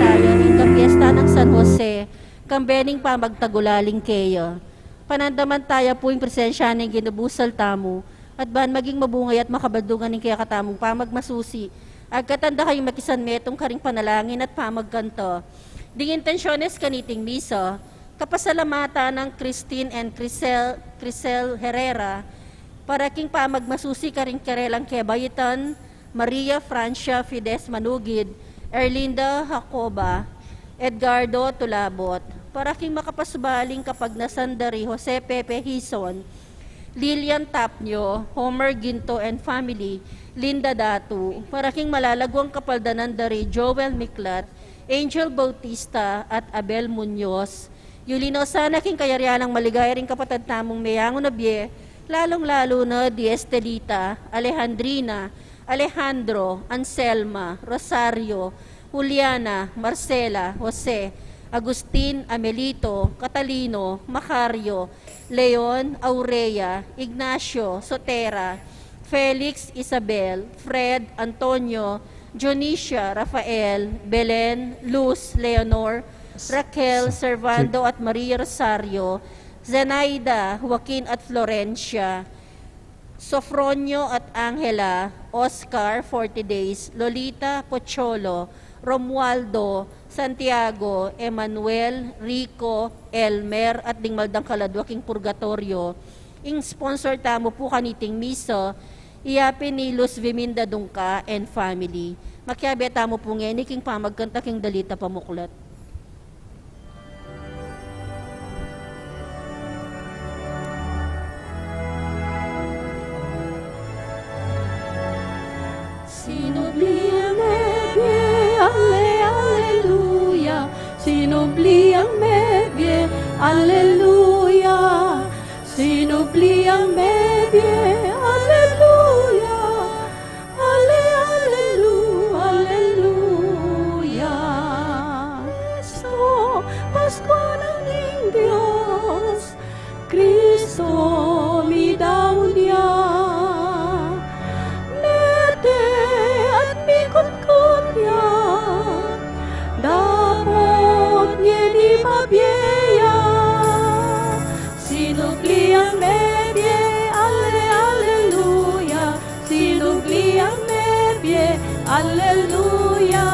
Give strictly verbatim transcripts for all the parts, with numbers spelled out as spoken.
Tayo ring kapiesta nang San Jose, kambe ning pamagtagulaling keya. Panandaman taya pu ing presensya ning Ginu, busal tamu, at ban maging mabungay at makabadungan ing kekatamung pamagmasusi, agkatan da kayung makisanmetung karing panalangin at pamagkanta. Ding intensyones kaniting misa, kapasalamatan nang Christine and Crisel, Crisel Herrera, para king pamagmasusi karing karelang kebaitan, Maria Francia Fides Manugid, Erlinda Jacoba, Edgardo Tulabot, para king makapasubaling kapagnasan da ri Jose Pepe Hizon, Lilian Tapnio, Homer Ginto and family, Linda Datu, para king malalaguang kapaldanan da ri Joel Miklat, Angel Bautista, at Abel Muñoz. Yuli no sana king kayarian nang maligaya ring kapatad tamung meyangu na bie, lalung-lalu na di Estelita, Alejandrina, Alejandro, Anselma, Rosario, Juliana, Marcela, Jose, Agustin, Amelito, Catalino, Macario, Leon, Aurea, Ignacio, Sotera, Felix, Isabel, Fred, Antonio, Dionisia, Rafael, Belen, Luz, Leonor, Raquel, Servando, at Maria Rosario, Zenaida, Joaquin, at Florencia, Sofronio at Angela, Oscar, forty days, Lolita, Pocholo, Romualdo, Santiago, Emmanuel, Rico, Elmer, at ding maldang kaladua king purgatorio. Ing sponsor tamu pu kaniting misa, iya pin i Luz Viminda Dungca and family. Makiabe tamu pu ngeni king pamagkanta king Dalita Pamuklat. Sinubli ang mebie, ale, aleluya. Sinubli ang mebie, aleluya. Sinubli ang mebie, aleluya. Ale, alelu, aleluya. Kristo, Paskua nang Dios, Kristo midaun ya. Mete at mikutkut ya, dapot ngeni mabie ya. Sinubli ang mebie, ale, aleluya. Sinubli ang mebie, aleluya.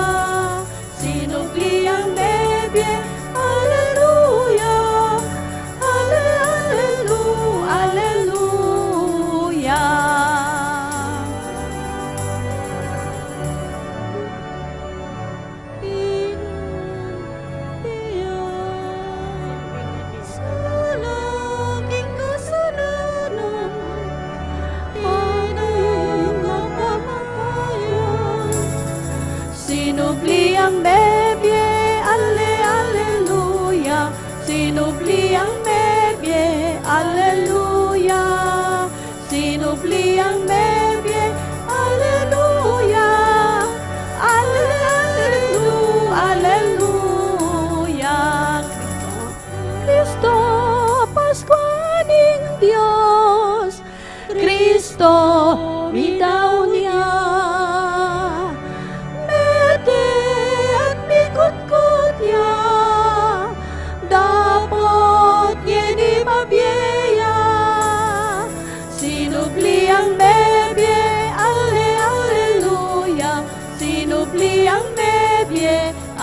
Sinubli ang mebie, aleluya. Ale, alelu, aleluya. Inun dia sana king kasalanan, anak a pamatayan. Sinubli ang mebie, ale, ale,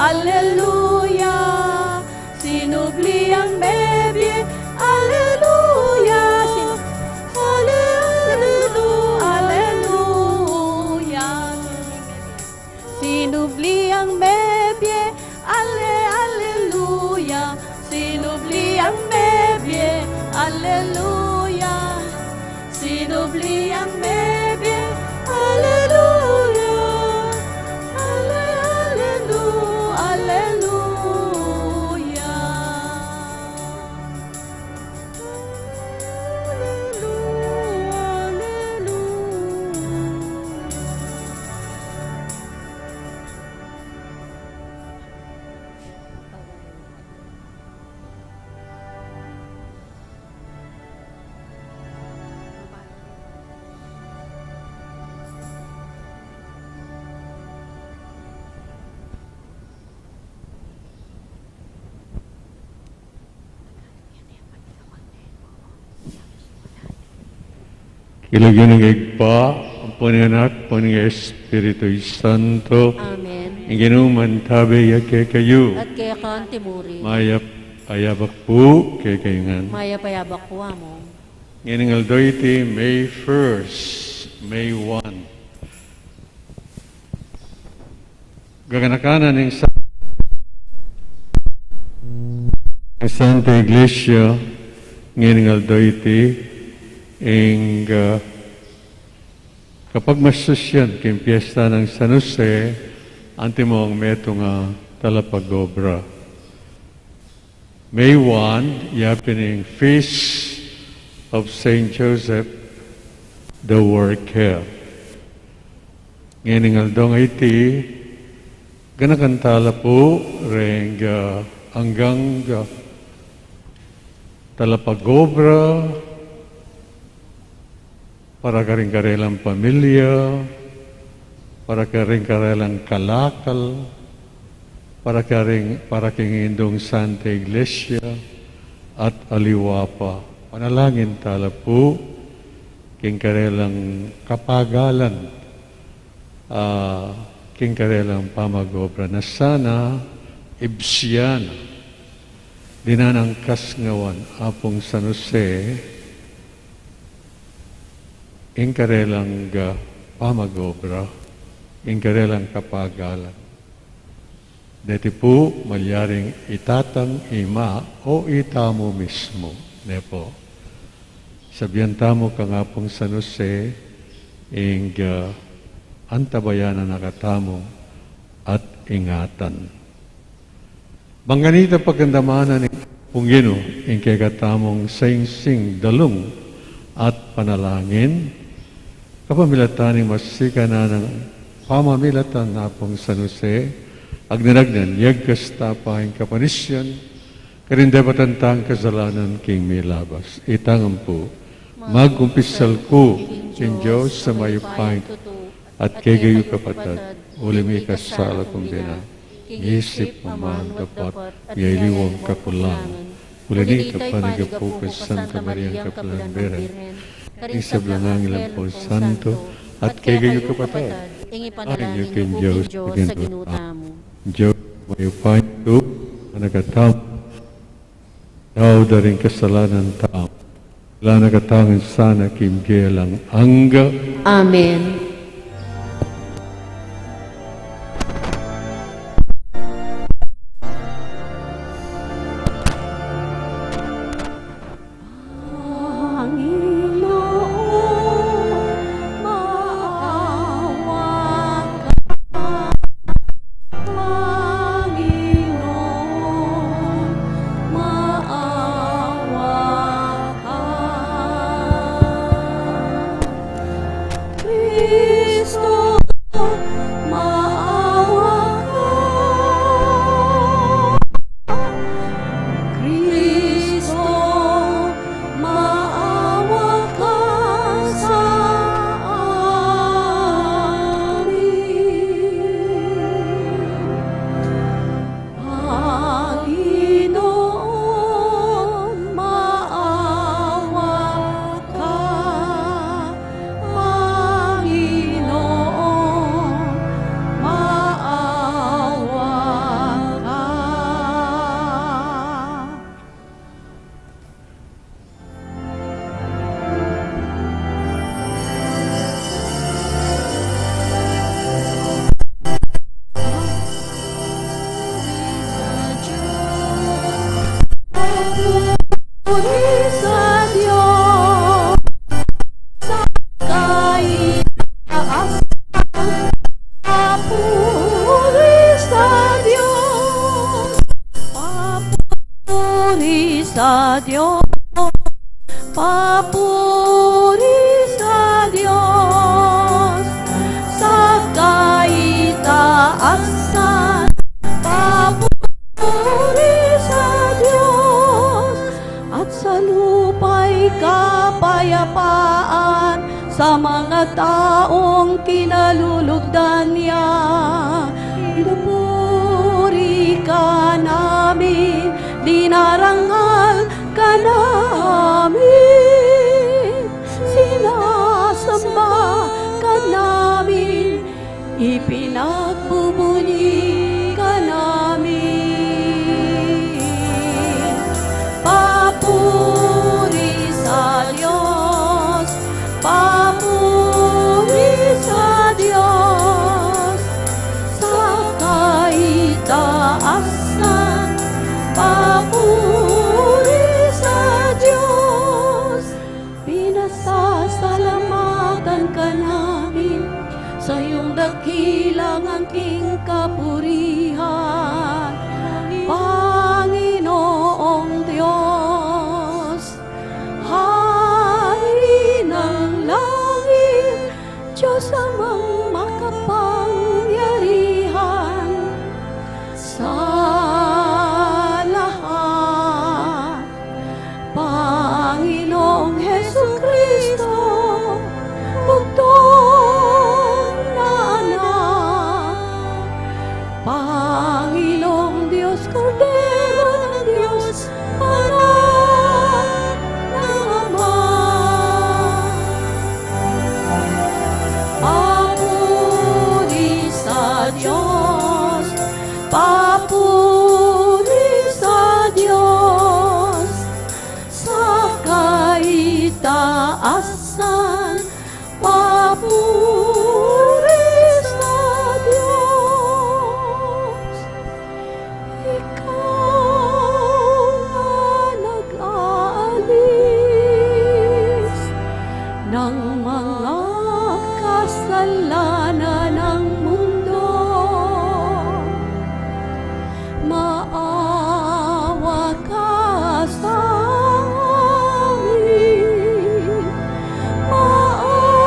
Aleluya. Sinubli ang mebie. Aleluya. Sinu-, ale-, alelu-, aleluya. Sinubli ang mebie. Ale-, aleluya. Sinubli ang mebie. Aleluya. Sinubli ang mebie. Aleluya. Ale-, alelu-, aleluya. Aleluya, aleluya. King lagyu ning Ibpa, ampon ning Anak, ampon ning Espiritu Santo. Amen. Ing Ginu mantabe ya kekayu. At keka mu rin. Mayap a yabak pu kekayu ngan. Mayap a yabak pu, Among. Ngening aldo iti, May first, May one. Gaganakan na ning sa-, ning Santa Iglesia, ngening aldo iti, ing, ah, kapagmasusyan king piesta nang San Jose, antimong metung a talapagobra. May one, yapin ing Feast of Saint Joseph the Worker. Ngening aldo a iti, ganakan tala pu reng, ah, anggang, ah, talapagobra, para karing karelang pamilya, para karing karelang kalakal, para karing, para king Indung Santa Iglesia, at aliwa pa. Panalangin tala pu king karelang kapagalan, ah, king karelang pamagobra na sana ibsian, dinan angkas ngawan, Apung San Jose, ing karelang, ah, pamagobra, ing karelang kapagalan. Deti pu malyaring itatang, ima, o itamu mismu, ne pu. Sabian tamu kang Apung San Jose, ing, ah, antabayanan na katamu at ingatan. Bang kanita pagandamanan ning Apung Ginu ing kekatamung singsing, dalung at panalangin, kapamilatan ning masikan a nang pamamilatan Apung San Jose, agnan-agnan, yagkas ta pa ing kapanisyan, karing depatan tang kasalanan king milabas. Itang ampu, magkumpisal ku king Dios a mayupaya, at kekayu kapatad, uli mikasala ku bina, king isip, maman, dapat, at king aliwang kakulangan. Uli na ita, ipanyawad ku king Santa Maria, kapilan Birhen, karing sablang anghel ampon santo, at kekayu kapatad, ing ipanalangin yu king Dios a Ginu tamu. Dios mayupaya, a nakatamu, tawad da ring kasalanan tamu, ilan na katamu sana king bie alang angga. Amen. sa Dios, papuri sa Dios, sa kaitaasan, papuri sa Dios, at sa lupa'y kapayapaan sa mga taong kinalulugdan niya. Pinupuri ka namin, dinarangal ka namin, sinasamba ka namin, ipinagbubunyi ka namin. Papuri sa Dios, papuri sa Dios, sa kaitaasan, papuri sa Dios. Pinasasalamatan ka namin sa iyong dakilang angking kapurihan, Panginoong Dios, Hari ng langit, Diyos Amang makapangyarihan sa lahat. Panginoong Hesukristo, bugtong na Anak, Panginoong Diyos, Kordero ng Diyos, Anak ng Ama. Papuri sa Diyos, papuri sa Diyos, sa kaitaasan, papuri sa Diyos. Ikaw na nag-aalis ng mga kasalanan ng mundo. Maawa ka sa amin. Maawa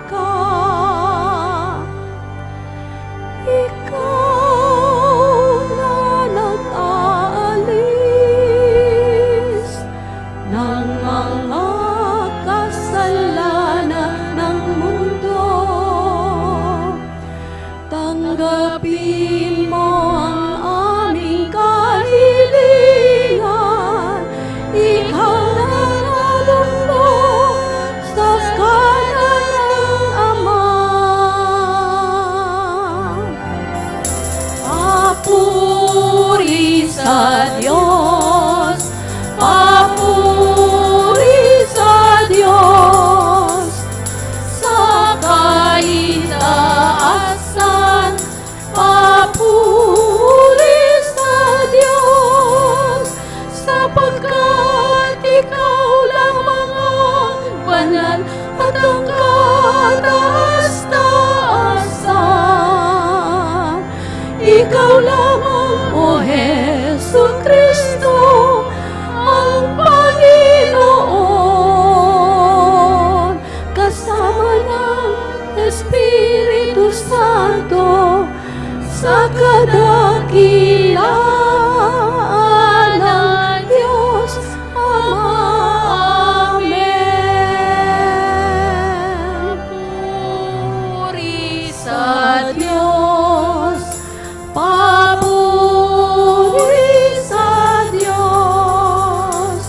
ka. Ikaw na nag-aalis ng mga kasalanan ng mundo. Tanggapin mo ang aming kahilingan. Ikaw na nalugod sa kanan ng Ama. Papuri sa Diyos, papuri sa Diyos, sa kaitaasan, papuri sa Diyos, sapagkat ikaw lamang ang banal at ang kataas-taasan. Ikaw lamang, O Hesukristo, ang Panginoon, kasama ng Espiritu Santo, sa kadakilaan ng Diyos Ama. Amen. Papuri sa Diyos, papuri sa Diyos,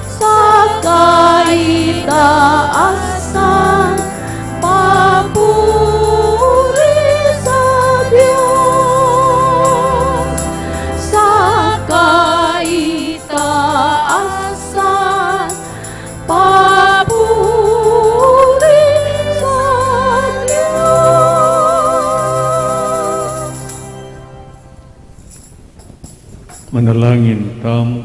sa kaitaasan, papuri sa Diyos, sa kaitaasan, papuri sa Diyos. Manalangin tamu.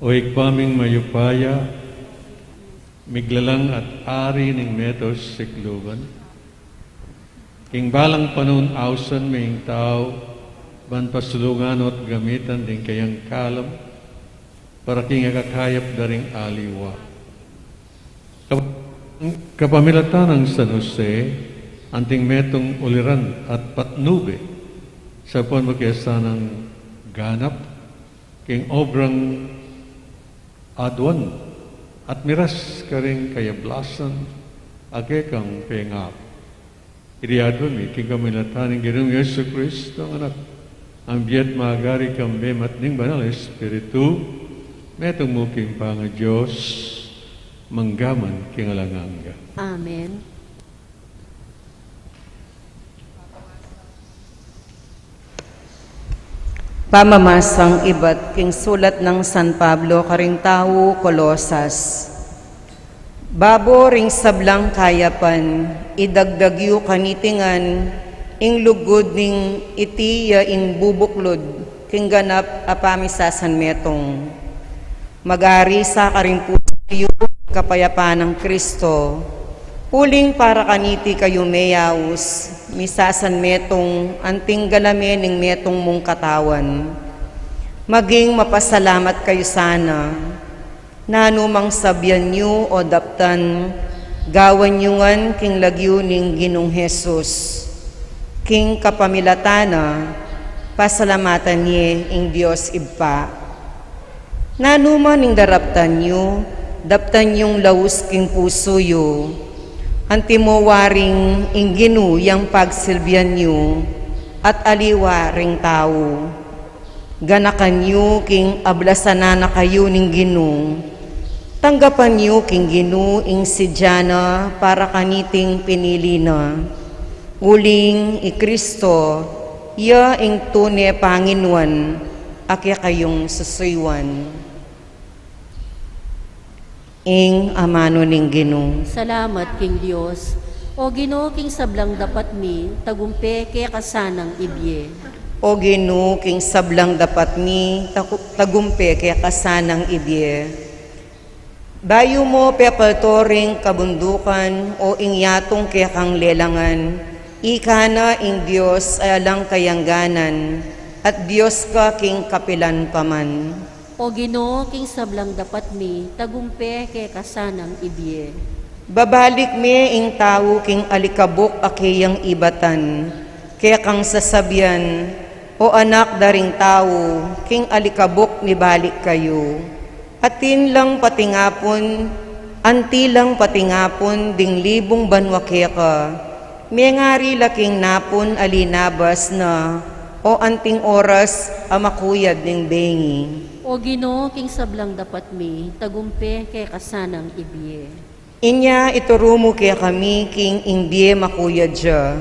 O Ibpa ming mayupaya, miglalang at ari ning meto sikluban, king balang panun ausan me ing tau, Ban pasulungan at gamitan ding kayang kalam para king ikakayap da ring aliwa. Kap-, kapamilatan nang San Jose, anting metung uliran at patnube, sabyan mu ke sanang ganap king obrang aduan at miras karing kayablasan a kekang pengap. Iti aduan mi king kapamilatan ning Ginung Jesucristo, a Anak, a bie at magari kambe ning Banal a Espiritu, metung mu king pangaDios, mangga man king alang angga. Amen. Pamamasang ibat king sulat nang San Pablo karing tau Colosas. Babo ring sablang kayapan, idagdag yu kaniti ngan ing lugud ning iti ya ing bubuklud king ganap a pamisasanmetung. Magari sa karing pusu yu ing kapayapan nang Kristo, uling para kaniti kayu meyaus, misasanmetung anting galame ning metung mung katawan. Maging mapasalamat kayu sana. Nanu mang sabyan yu o daptan, gawan yu ngan king lagyu ning Ginung Jesus. King kapamilatan na, pasalamatan ye ing Dios Ibpa. Nanu man ing daraptan yu, daptan yung laus king pusu yu. Antimo waring ing Ginu yang pagsilbian yu, at aliwa ring tau. Ganakan yu king ablasanan na kayu ning Ginu. Tanggapan yu king Ginu ing sidya na para kaniting pinili na. Uling i Kristo, iya ing tune Panginuan a kekayung susuyuan. Ing amanu ning Ginu. Salamat king Dios. O Ginu, king sablang dapat mi, tagumpe keka sanang ibie. O Ginu, king sablang dapat mi, taku-, tagumpe keka sanang ibie. Bayu mu pepalto ring kabundukan o ing yatung kekang lelangan, ika na ing Dios a alang kayangganan, at Dios ka king kapilan pa man. O Ginu, king sablang dapat mi, tagumpe keka sanang ibie. Babalik me ing tau king alikabuk a keyang ibatan, kekang sasabian, O anak da ring tau, king alikabuk mibalik kayu. Atin lang patingapun, anti lang patingapun ding libung banua keka. Mengari la king napun a linabas na, o anting oras a makuyad ning bengi. O Ginu, king sablang dapat mi, tagumpe keka sanang ibie. Inya ituru mu kekami king ing bie makuyad ya,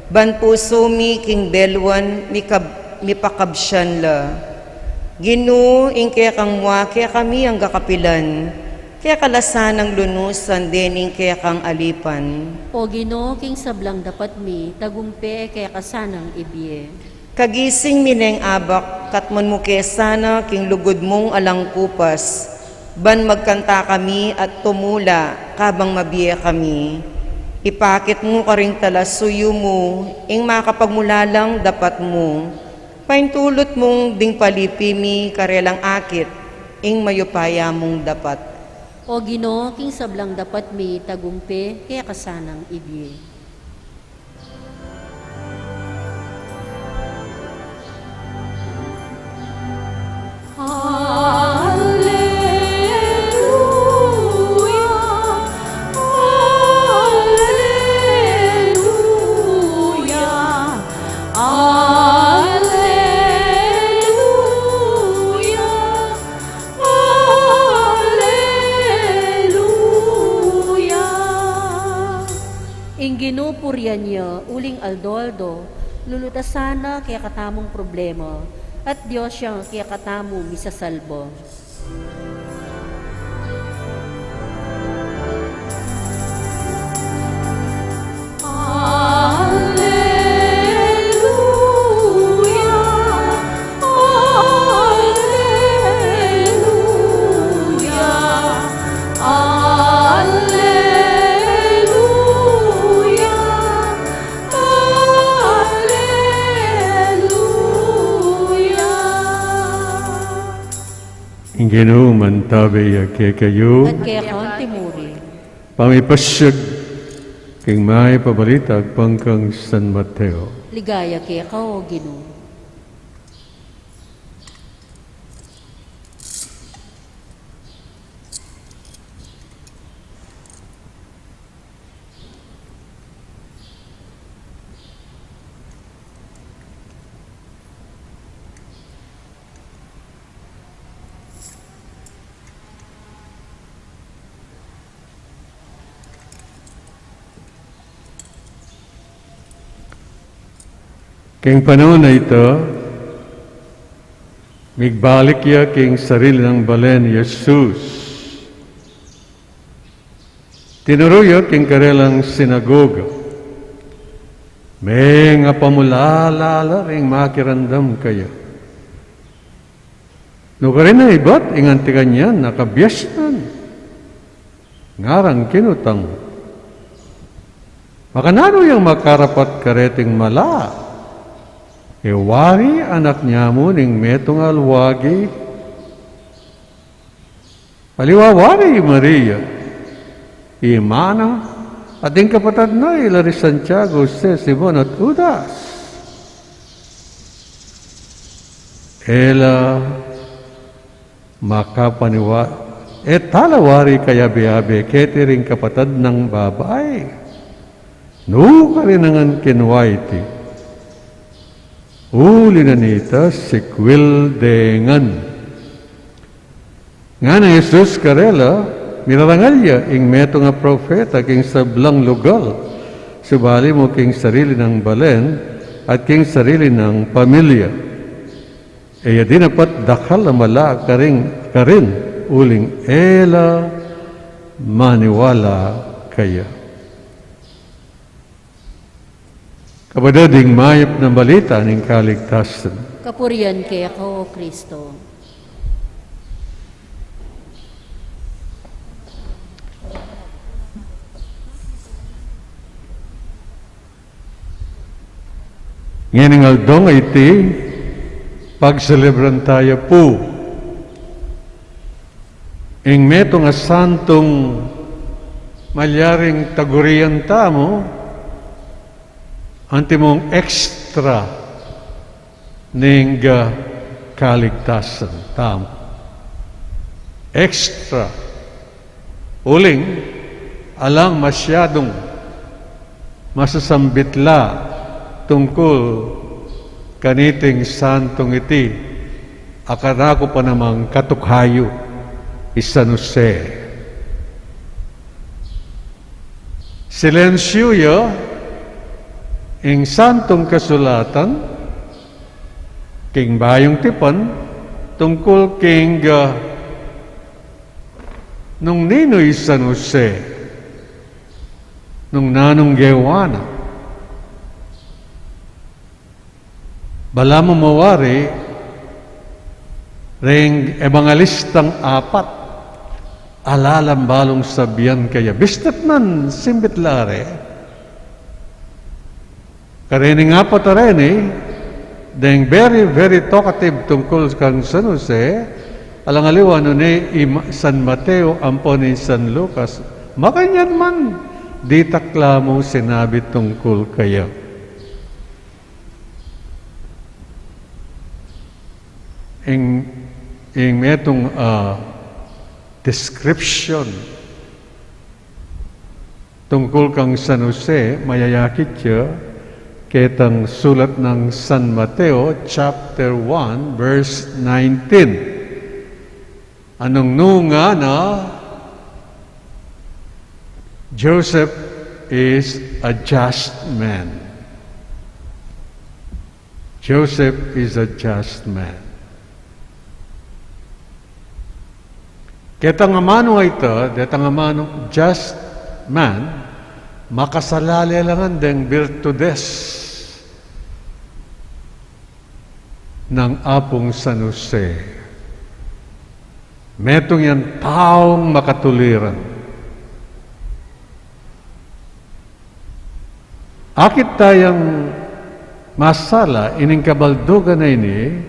ban pusu mi king beluan mikab-, mipakabsian la. Ginu, ing kekang mua kekami angga kapilan, keka la sanang lunusan dening kekang alipan. O Ginu, king sablang dapat mi, tagumpe keka sanang ibie. Kagising mi neng abak, katmuan mu ke sana king lugud mung alang kupas, ban magkanta kami at tumula kabang mabie kami. Ipakit mu karing talasuyu mu ing makapagmulalang dapat mu. Paintulut mung ding palipi mi karelang akit ing mayupaya mung dapat. O Ginu, king sablang dapat mi, tagumpe keka sanang ibie. Alleluia, alleluia, alleluia. Alleluia. Ing Ginu purian ya uling aldo-aldo, lulutasan na kekatamung problema, at Dios yang kekatamung misasalba. Alleluia, alleluia, alleluia, Ginu, mantabe ya kekayu. At keka mu rin. Pamipasiag king mayap a balita agpang kang San Mateo. Ligaya keka, O Ginu. King panaun a ita, migbalik ya king sarili nang balen i Jesus. Tinuru ya king karelang sinagoga. Mengapamulala la ring makiramdam kaya. Nukarin a ibat ing anti kanyan a kabiasnan. Ngarang kinutang, makananu yang makarapat kareting mala? E wari anak nya mu ning metung a alwagi? Aliwa wari i Maria, i ima na, at ding kapatad na, ila ri Santiago, Jose, Simon, at Judas. E la makapaniwa-, e tala wari kayabe-abe keti ring kapatad nang babai? Nukarin a ngan kinwa iti? Uli na nita, sikwil de ngan. Ngana i Jesus karela, mirarangal ya ing metung a propeta king sablang lugal, subali mu king sarili nang balen at king sarili nang pamilya. E ya dinapat dakal a mala karing, karin, uling e la maniwala kaya. Kapatad, ing mayap a balita ning kaligtasan. Kapurian keka, O Kristo. Ngening aldo a iti, pagselebran taya pu ing metung a santung malyaring tagurian tamu, antimong extra ning, ah, kaligtasan tamu. Extra. Uling, alang masyadung masasambit la tungkul kaniting santung iti, a kanaku pa namang katukayu, i San Jose. Silensyu ya ing Santung Kasulatan king Bayung Tipan tungkul king, ah, nung ninu i San Jose, nung nanung gewa na. Balamu mawari ring ebangelistang apat, ala lang balung sabian kaya. Bistat man, simbit la re. Karening apat a reni, deng very, very talkative tungkul kang San Jose, alang aliwa nune i Ma-, San Mateo ampon i San Lucas. Makanyan man, ditak la mu sinabi tungkul kaya. Ing, ing metung, ah, description tungkul kang San Jose, mayayakit ya ketang sulat nang San Mateo, chapter one, verse nineteen. Anung nu ngana, Joseph is a just man. Joseph is a just man. Ketang amanu a ita, detang amanu just man, makasalale la ngan deng birtudes nang Apung San Jose. Metung yang taung makatuliran. Akit tayang masala ining kabaldugan a ini,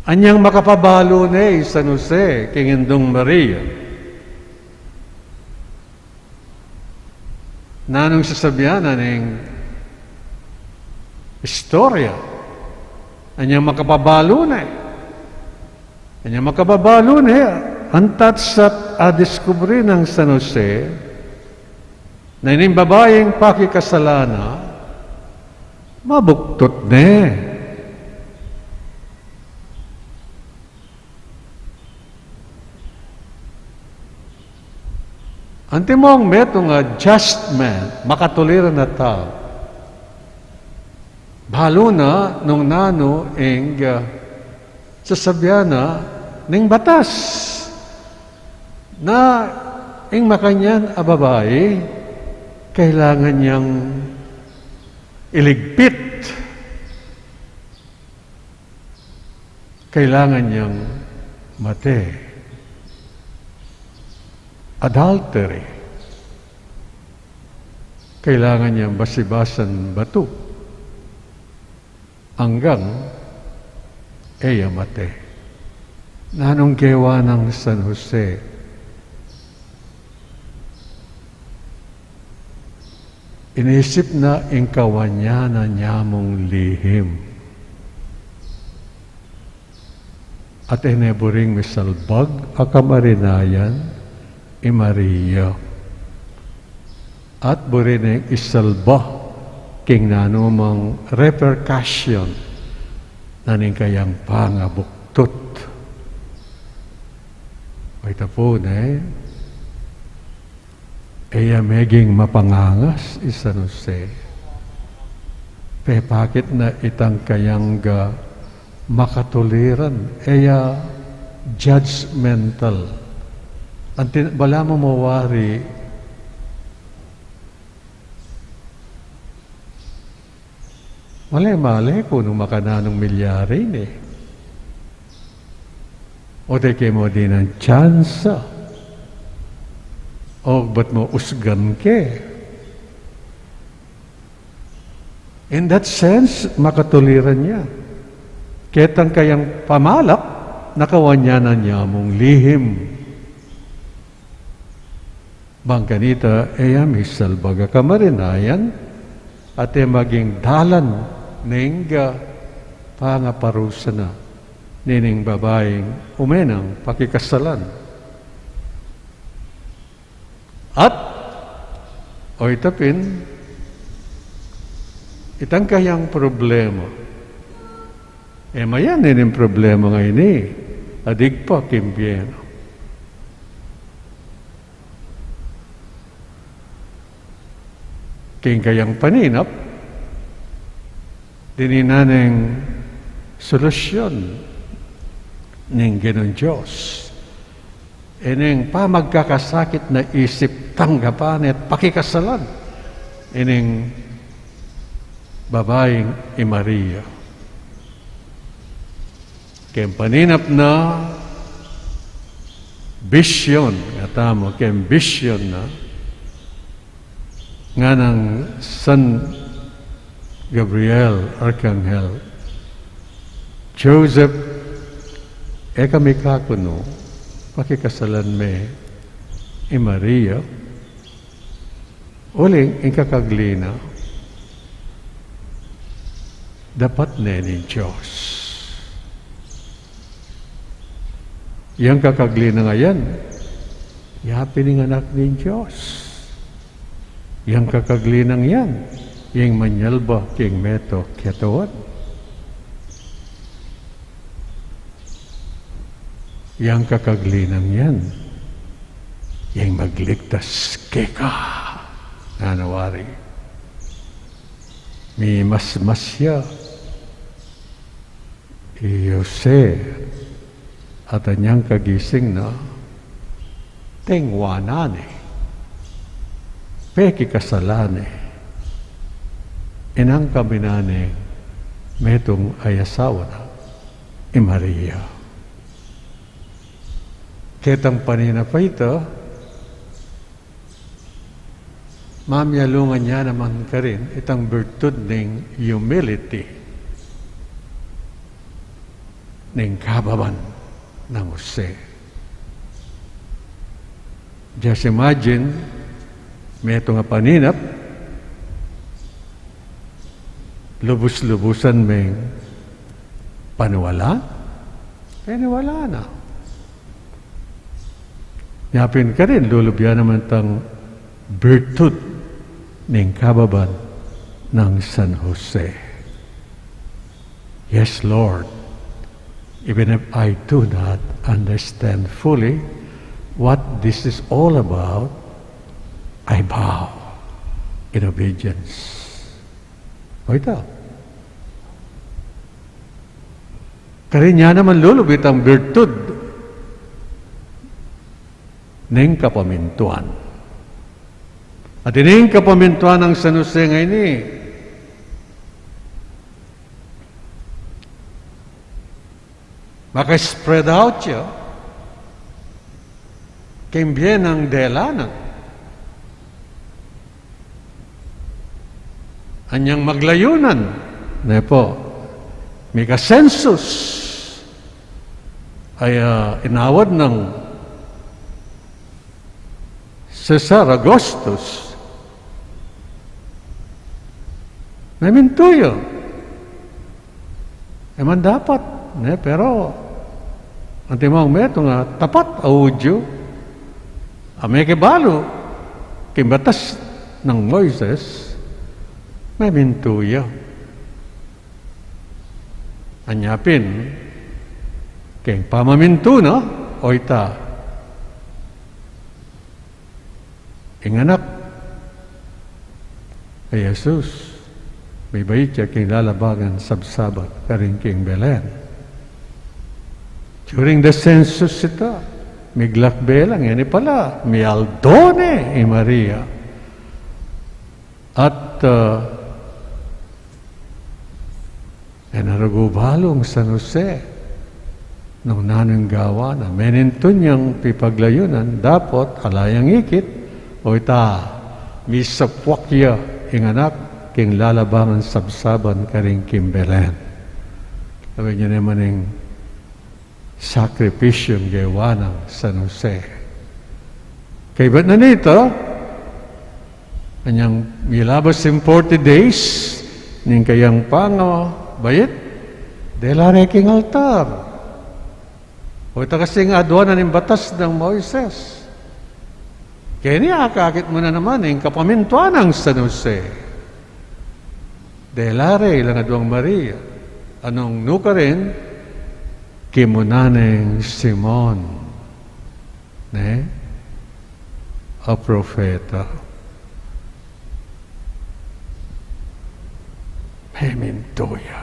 Anyang makapabalu ne i San Jose king Indung Maria? Nanung sasabian na ning istorya? Anyang makapabalu ne? Anyang makapabalu ne? Antat sa adiskubri nang San Jose, na ining babaing pakikasalan na, mabuktut ne. Antimong metung a just man, makatuliran a tau. Balu na nung nanu ing, ah, sasabian na ning batas, na ing makanyan a babai, kailangan yang iligpit, kailangan yang mate. Adultery, kailangan yang basibasan batu anggang e ya mate. Nanung gewa nang San Jose? Inisip na ing kawanyanan ya mung lihim. At e ne buring misalbag a kamarinayan i Maria. At buri neng isalba king nanumang repercussion na ning kayang pangabuktut. Mayta pu ne, e ya meging mapangangas i San Jose. Pepakit na itang kayang, ah, makatuliran, e ya judgmental. Anti, balamu mu wari, male-male ku nung makananung milyari ne. O te ke mu dinan tsansa. O bat mu usgan ke. In that sense, makatuliran ya. Ketang kayang pamalak, nakawanyanan ya mung lihim. Bang kanita, e ya misalbag a kamarinayan, at e maging dalan ning, ah, pangaparusa na nining babaing umenang pakikasalan. At, o ita pin, itang kayang problema. E mayan, ining problema ngeni, adig pa king bie na. King kayang paninap, dininan neng solusyon ning Ginung Dios. Ining pamagkakasakit na isip, tanggapan at pakikasalan ining babaing i Maria. Keng paninap na, bisyon, nga tamu, keng bisyon na, nganang San Gabriel Arkanghel, Joseph, e ka mikakunu, pakikasalan me i Maria. Uling ing kakagli na, dapat ne ning Dios. Yang kakagli nang yan, ya pin ing Anak ning Dios. Yang kakagli nang yan, yang manyalba king meto ketawan. Yang kakagli nang yan, yang magligtas keka. Nanu wari, mimasmas ya i Jose, at anyang kagising na, tengwanan ne, pekikasalan ne inang kaminan neng metung a asawa na, i Maria. Ketang paninap a ita, mamialungan ya naman karin itang birtud ning humility. ning kababan nang Jose. Just imagine, metung a paninap, lubus-lubusan meng paniwala, paniwala na. Nya pin karin, lulubyan naman tang birtud ning kababan nang San Jose. Yes, Lord, even if I do not understand fully what this is all about, I bow in obedience. O ita. Karin ya naman lulub itang birtud ning kapamintuan. At ining kapamintuan nang San Jose ngeni, maka-spread out ya king bie nang dela na. Anyang maglayunan, ne pu, mika-census, ay, ah, inawad nang Cesar Augustus. Memintu ya. E man dapat, ne, pero antimong metung a tapat a Judio a mekibalu king batas nang Moises, memintu ya. Anya pin, king pamamintu na, o ita, ing anak a Jesus, mibait ya king lalabangan sabsaban karin king Belen. During the census ita, miglakbe la, ngeni pala, mialdo ne i Maria. At, ah, e na rugu balu i San Jose nung nanu ing gawan na. Menintun yang pipaglayunan, dapot ala yang ikit, o ita, misapwak ya ing anak king lalabangan sabsaban karin king Belen. Sabi niya naman ing sakripisyung gewa nang San Jose. Kaybat na nita, anyang milabas ing forty days ning kayang pangabait, dela re king altar. O ita kasing aduanan ning batas nang Moises. Keni akakit mu na naman ing kapamintuan nang San Jose. Dela re ilang aduang Maria, a nung nukarin, kimuna neng Simon, ne, a propeta. Memintu ya.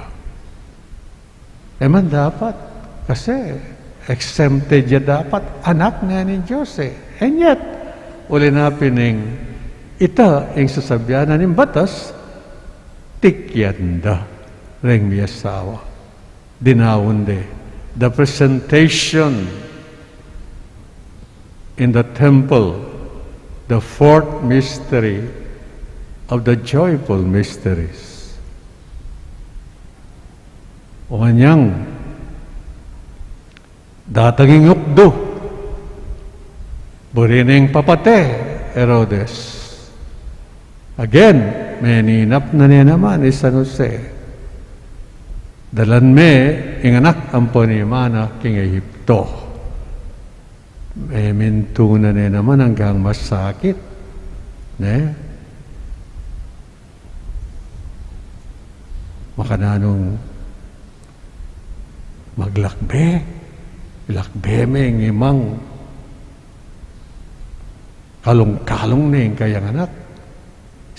E man dapat, kasi exempted ya dapat, anak ne ning Dios e. And yet, uli na pin ing ita ing sasabian na ning batas, tikyan da reng miasawa. Dinaun de. The presentation in the temple, the fourth mystery of the joyful mysteries. O anyang datang ing ukdu, buri neng papate Herodes. Again, meninap na ne naman i San Jose. Dalan me ing anak ampon i ima na king Egipto. Memintu na ne naman anggang masakit, ne? Makananung maglakbe, ilakbe me ing imang kalung-kalung ne ing kayang anak,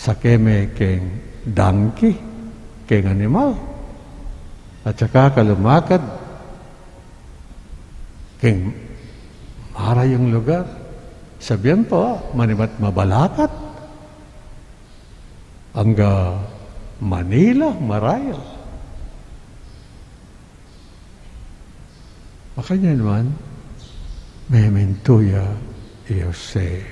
sake me keng donkey, keng animal, at saka ka lumakad keng marayung lugar. Sabian pa, manibat mabalakat, angga Manila, marayul. Makanyan man, memintu ya i Jose.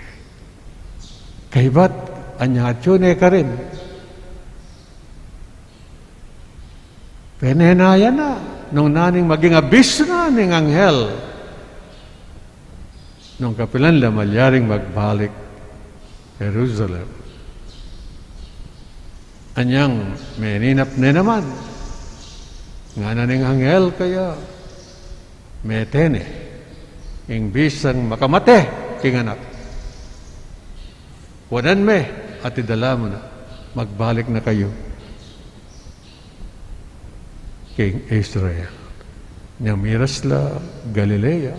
Kaybat, anyang atyu ne karin, penena ya na. Nung naning maging abisu na ning anghel, nung kapilan la malyaring magbalik Jerusalem. Anyang meninap ne naman, ngana ning anghel kaya, mete ne ing bisang makamate king anak. Kuanan me at idala mu na, magbalik na kayu king Israel. Nyamiras la Galilea.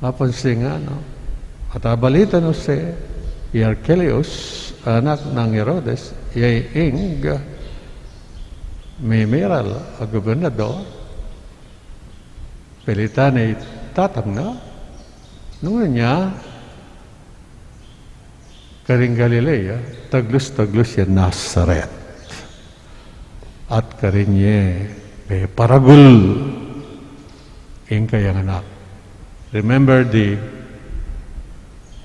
Apansin nga, no? At abalita no Jose, i Archelaus, anak nang Herodes, ya ing mimiral a gobernador, pelitan ne i tatang na, nung nya, karing Galilea, taglus-taglus ya Nazaret. At karin ye peparagul ing kayang anak. Remember the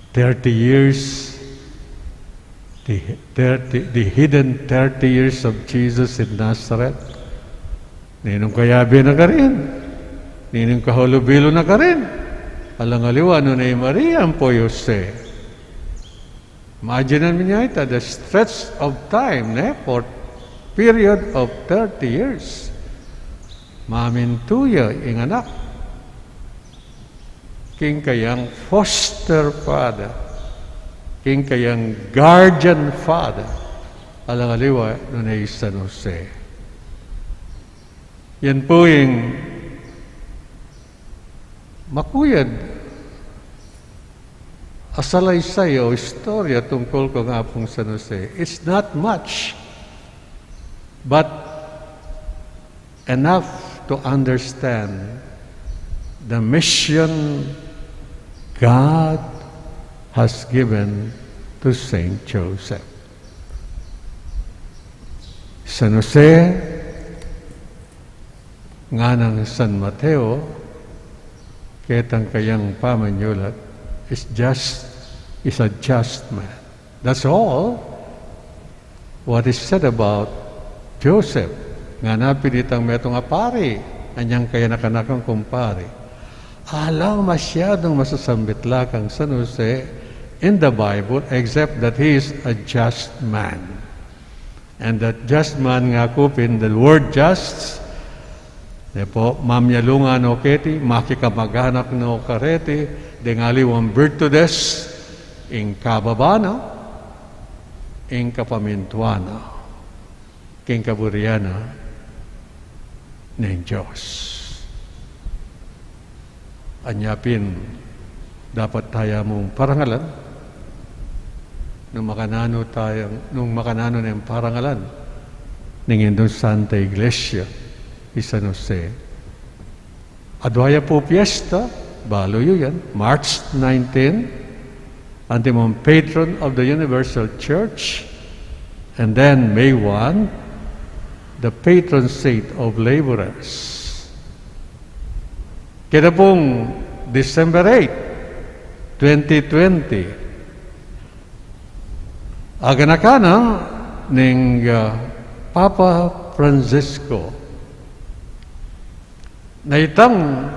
thirty years, the thirty, the hidden thirty years of Jesus in Nazareth? Ninung kayabe na karin? Ninung kahulubilu na karin? Alang aliwa nune i Maria ampo i Jose. Imagine mu nya ita, the stretch of time, ne? For period of thirty years. Mamintu ya ing anak king kayang foster father, king kayang guardian father, alang aliwa nune i San Jose. Yan pu ing makuyad a salaysay o istorya tungkul kang Apung San Jose. It's not much, but enough to understand the mission God has given to Saint Joseph. San Jose, nganang San Mateo, ketang kayang pamanyulat, is just, is a just man. That's all what is said about Joseph. Ngana pin itang metung a pari, anyang kayanakan kung pari. Ala masyadung masasambit la kang San Jose in the Bible, except that he is a just man. And that just man nga ku pin, the word just, ne pu, mamyalungan no keti, makikamaganak no kareti, deng aliwang birtudes, ing kababa na, ing kapamintuan na, king kaburian na ning Dios. Anya pin, dapat taya mung parangalan, nung makananu tayang, nung makananu neng parangalan ning Indung Santa Iglesia i San Jose. Adua ya pu piesta, balu yu yan, March nineteen, antimong patron of the Universal Church, and then May one, the patron saint of laborers. Keta pung December eight, twenty twenty, aganakan na ning, ah, Papa Francisco. Na itang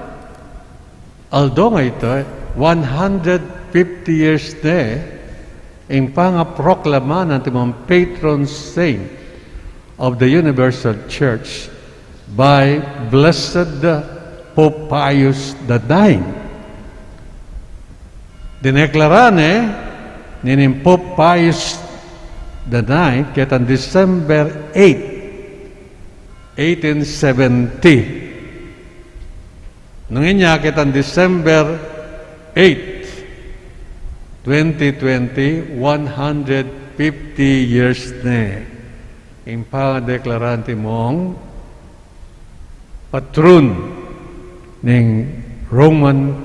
aldo nga ita, one hundred fifty years ne ing pangaproklama na antimong patron saint of the Universal Church by Blessed Pope Pius the ninth. Dineklara ne ning Pope Pius the ninth ketang December eight, eighteen seventy. Nung inya ketang December eight, twenty twenty, one hundred fifty years ne ing pangadeklara antimong patron ning Roman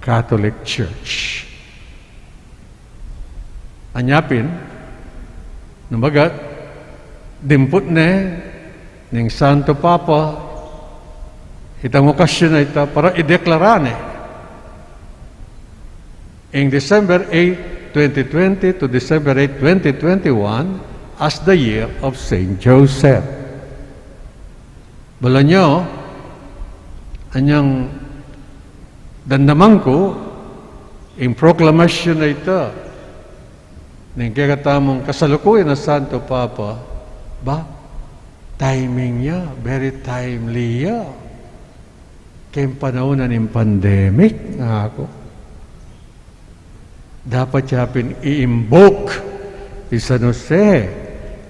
Catholic Church. Anya pin, nung baga, dimput ne ning Santo Papa itang okasyun a ita para ideklara ne ing December eight, twenty twenty to December eight, twenty twenty-one as the year of Saint Joseph. Balamu, anyang damdaman ku, ing proklamasyon a ita, ning kekatamung kasalukuyan a Santo Papa, ba, timing ya, very timely ya. Keng panaun na ning pandemic, ngana ku. Dapat ya pin i-invoke i San Jose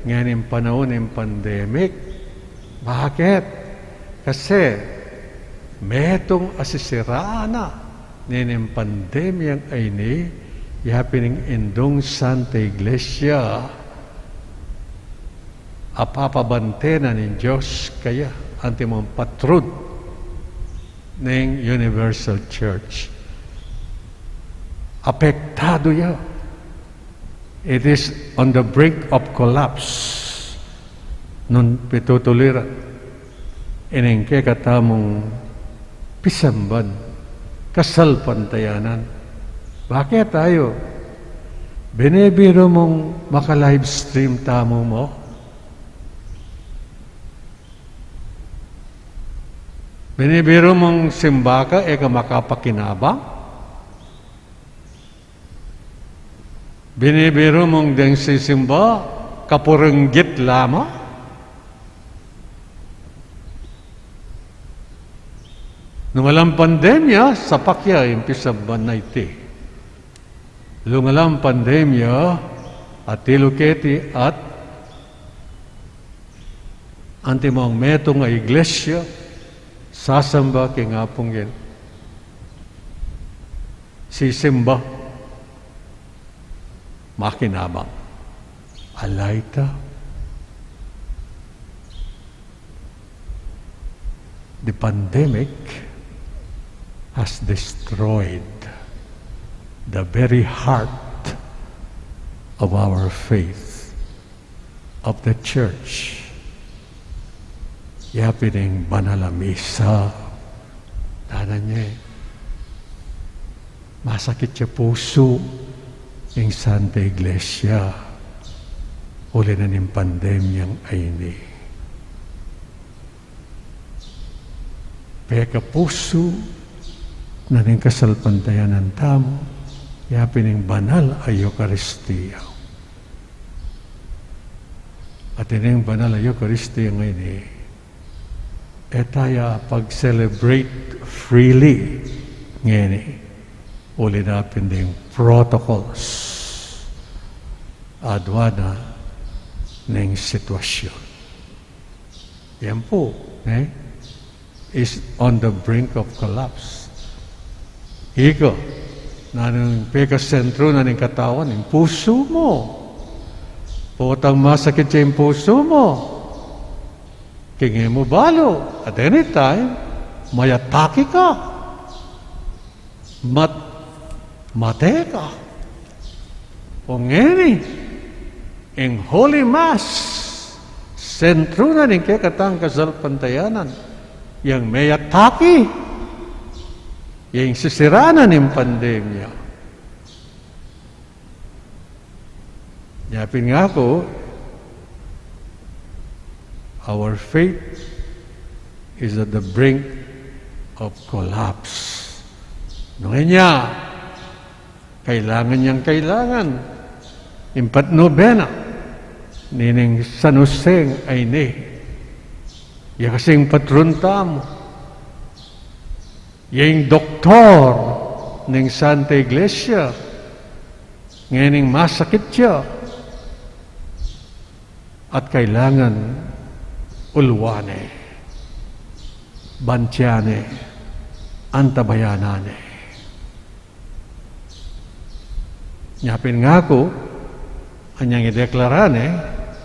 ngening panaun ning pandemic. Bakit? Kasi metung a sisiraan na ngening pandemyang ini, ya pin ing indung Santa Iglesia a papabante na ning Dios kaya, antimong patron ning Universal Church. Apektadu ya. It is on the brink of collapse. Nung pitutuliran ining kekatamung pisamban kasalpantayanan. Bakit tayo? Binibiru mung maka-live stream tamu mo? Binibiru mung simba ka, e ka makapakinabang? Binibiru mung deng sisimba, kapuringgit lamang? Nung alang pandemya, sapak ya ing pisamban a iti. Nung alang pandemya, atilu keti at antimong metung a iglesia, sasamba king Apung Ginu. Sisimba, makinabang. Ala ita. The pandemic has destroyed the very heart of our faith, of the church. Ya pin ing banal a misa, tana ne, masakit ya pusu ing Santa Iglesia uli na ning pandemyang ini. Pekapusu na ning kasalpantayanan tamu, ya pin ing banal a Eukaristia. At ining banal a Eukaristia ngeni, e taya pag-celebrate freely ngeni, uli na pin ding protocols a aduan na ning sitwasyon. Yan pu, e, is on the brink of collapse. Ika, nanung pekasentru na ning katawan, ing pusu mu. Potang masakit ya ing pusu mu, king e mu balu, at any time, may atake ka. Mat-, mate ka. O ngeni, ing Holy Mass, sentru na ning kekatang kasalpantayanan, yang may atake, yang sisira na ning pandemya. Nya pin ngaku, our faith is at the brink of collapse. Nung inya, kailangan yang kailangan ing patnubena nining San Jose a ini. Ya kasing patron tamu. Ya ing doktor ning Santa Iglesia, ngening masakit ya, at kailangan uluan ne, bantian ne, antabayanan ne. Nya pin ngaku, anyang ideklara ne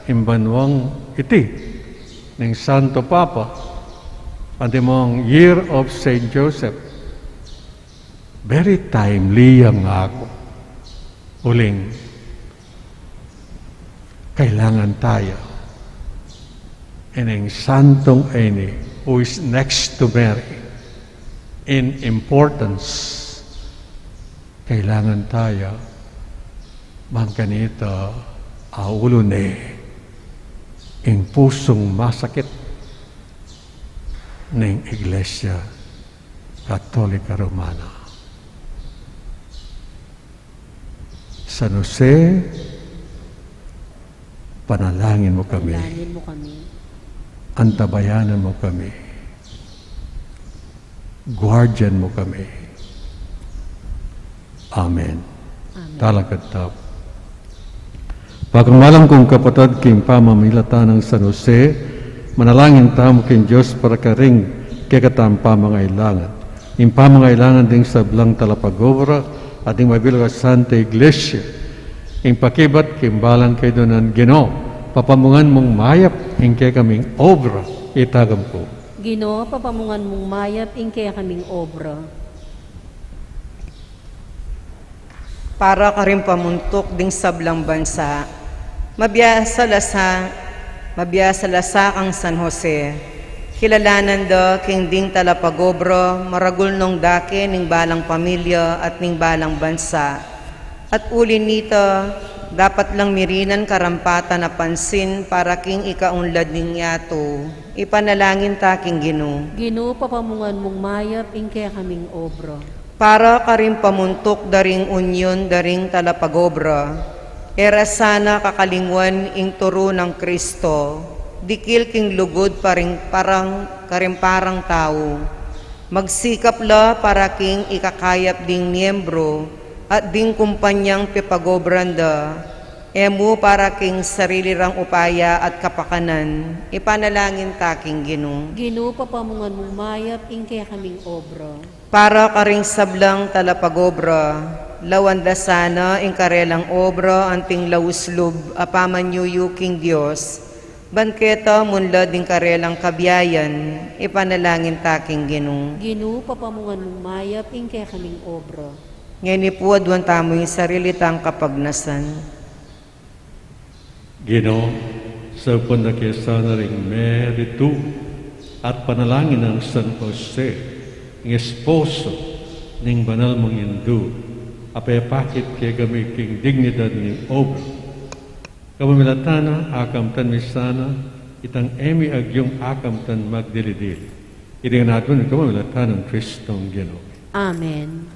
ing banuang iti ning Santo Papa, antimong Year of Saint Joseph. Very timely yang ngaku. Uling kailangan taya ining santung ini, who is next to Mary in importance. Kailangan taya, bang kanita aulu ne ing pusung masakit, ning Iglesia Katolika Romana. San Jose, panalangin mu kami. Panalangin mu kami. Antabayanan mu kami. Guardian mu kami. Amen. Amen. Talakad tamu. Pakamalan kung kapatad, king pamamilatan nang San Jose, manalangin tamu king Dios para karing kekatamung pamangailangan. Ing pamangailangan ding sablang talapagobra at ding mabilug a Santa Iglesia. Ing pakibat king balang kaydunan, Ginu, papamungan mung mayap ing kekaming obra, itagan pu. Ginu, papamungan mung mayap ing kekaming obra. Para karing pamuntuk ding sablang bansa, mabiasa la sa, mabiasa la sa kang San Jose. Kilalanan da king ding talapagobra, maragul nong dake ning balang pamilya at ning balang bansa. At uli nita, dapat lang mirinan karampatan a pansin para king ikaunlad ning yatu. Ipanalangin ta king Ginu. Ginu, papamungan mung mayap ing kekaming obra. Para karing pamuntuk da ring unyon da ring talapagobra, e ra sana kakalingwan ing turu nang Kristo, dikil king lugud pa ring parang karing parang tau. Magsikap la para king ikakayap ding miyembru at ding kumpanyang pepagobran da, e mu para king sarili rang upaya at kapakanan. Ipanalangin ta king Ginu. Ginu, papamungan mung mayap ing kekaming obra. Para karing sablang talapagobra, lawan da sana ing karelang obra anting lauslub a pamanyuyu king Dios, ban keta munlad ing karelang kabiayan. Ipanalangin ta king Ginu. Ginu, papamungan mung mayap ing kekaming obra. Ngeni pu, aduan tamu ing sarili tang kapagnasan. Ginu, saupan da ke sana ring meritu at panalangin nang San Jose, ing esposo ning banal mung Indu, a pepakit kekami king dignidad ning obra. Kapamilatan na, akamtan mi sana itang e mi agyung akamtan magdili-dili. Iti ngan aduan mi kapamilatan nang Kristong Ginu. Amen.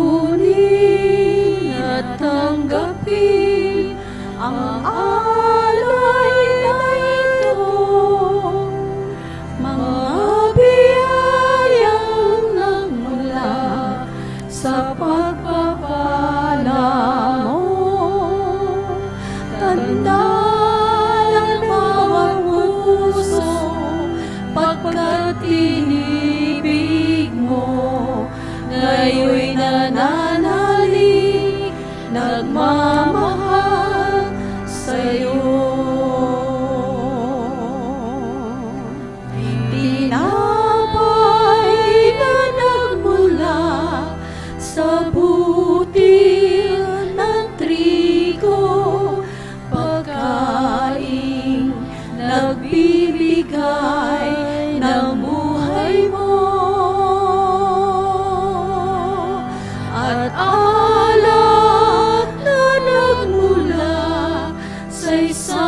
Kunin at tanggapin ang alay na ito, mga biyayang nagmula sa pagpapala mo. Tanda ng bawat puso, pagkat inibig mo, ngayon'y nananalig, nagmamahal sa'yo. Tinapay na nagmula sa butil ng trigo, pagkaing nagbibigay ng buhay mo. At alak na nagmula sa isang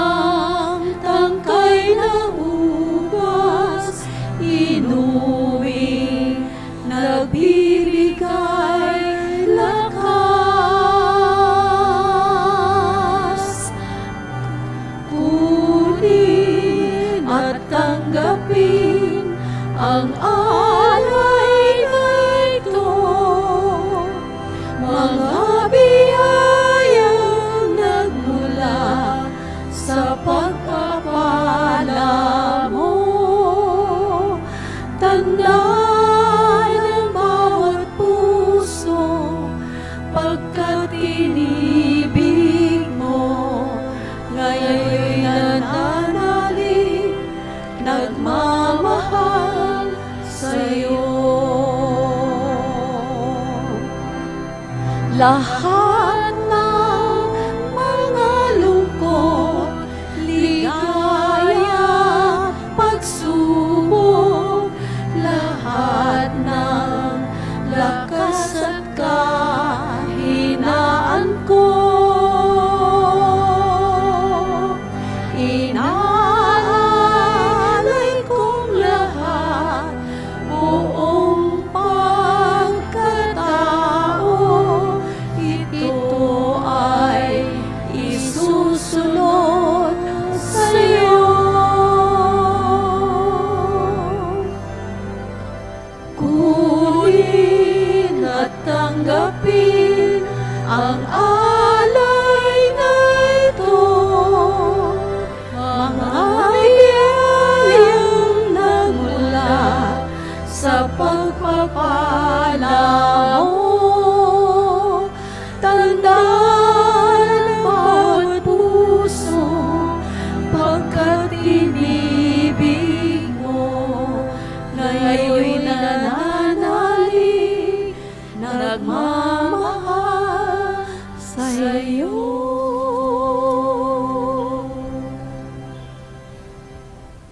Sayu.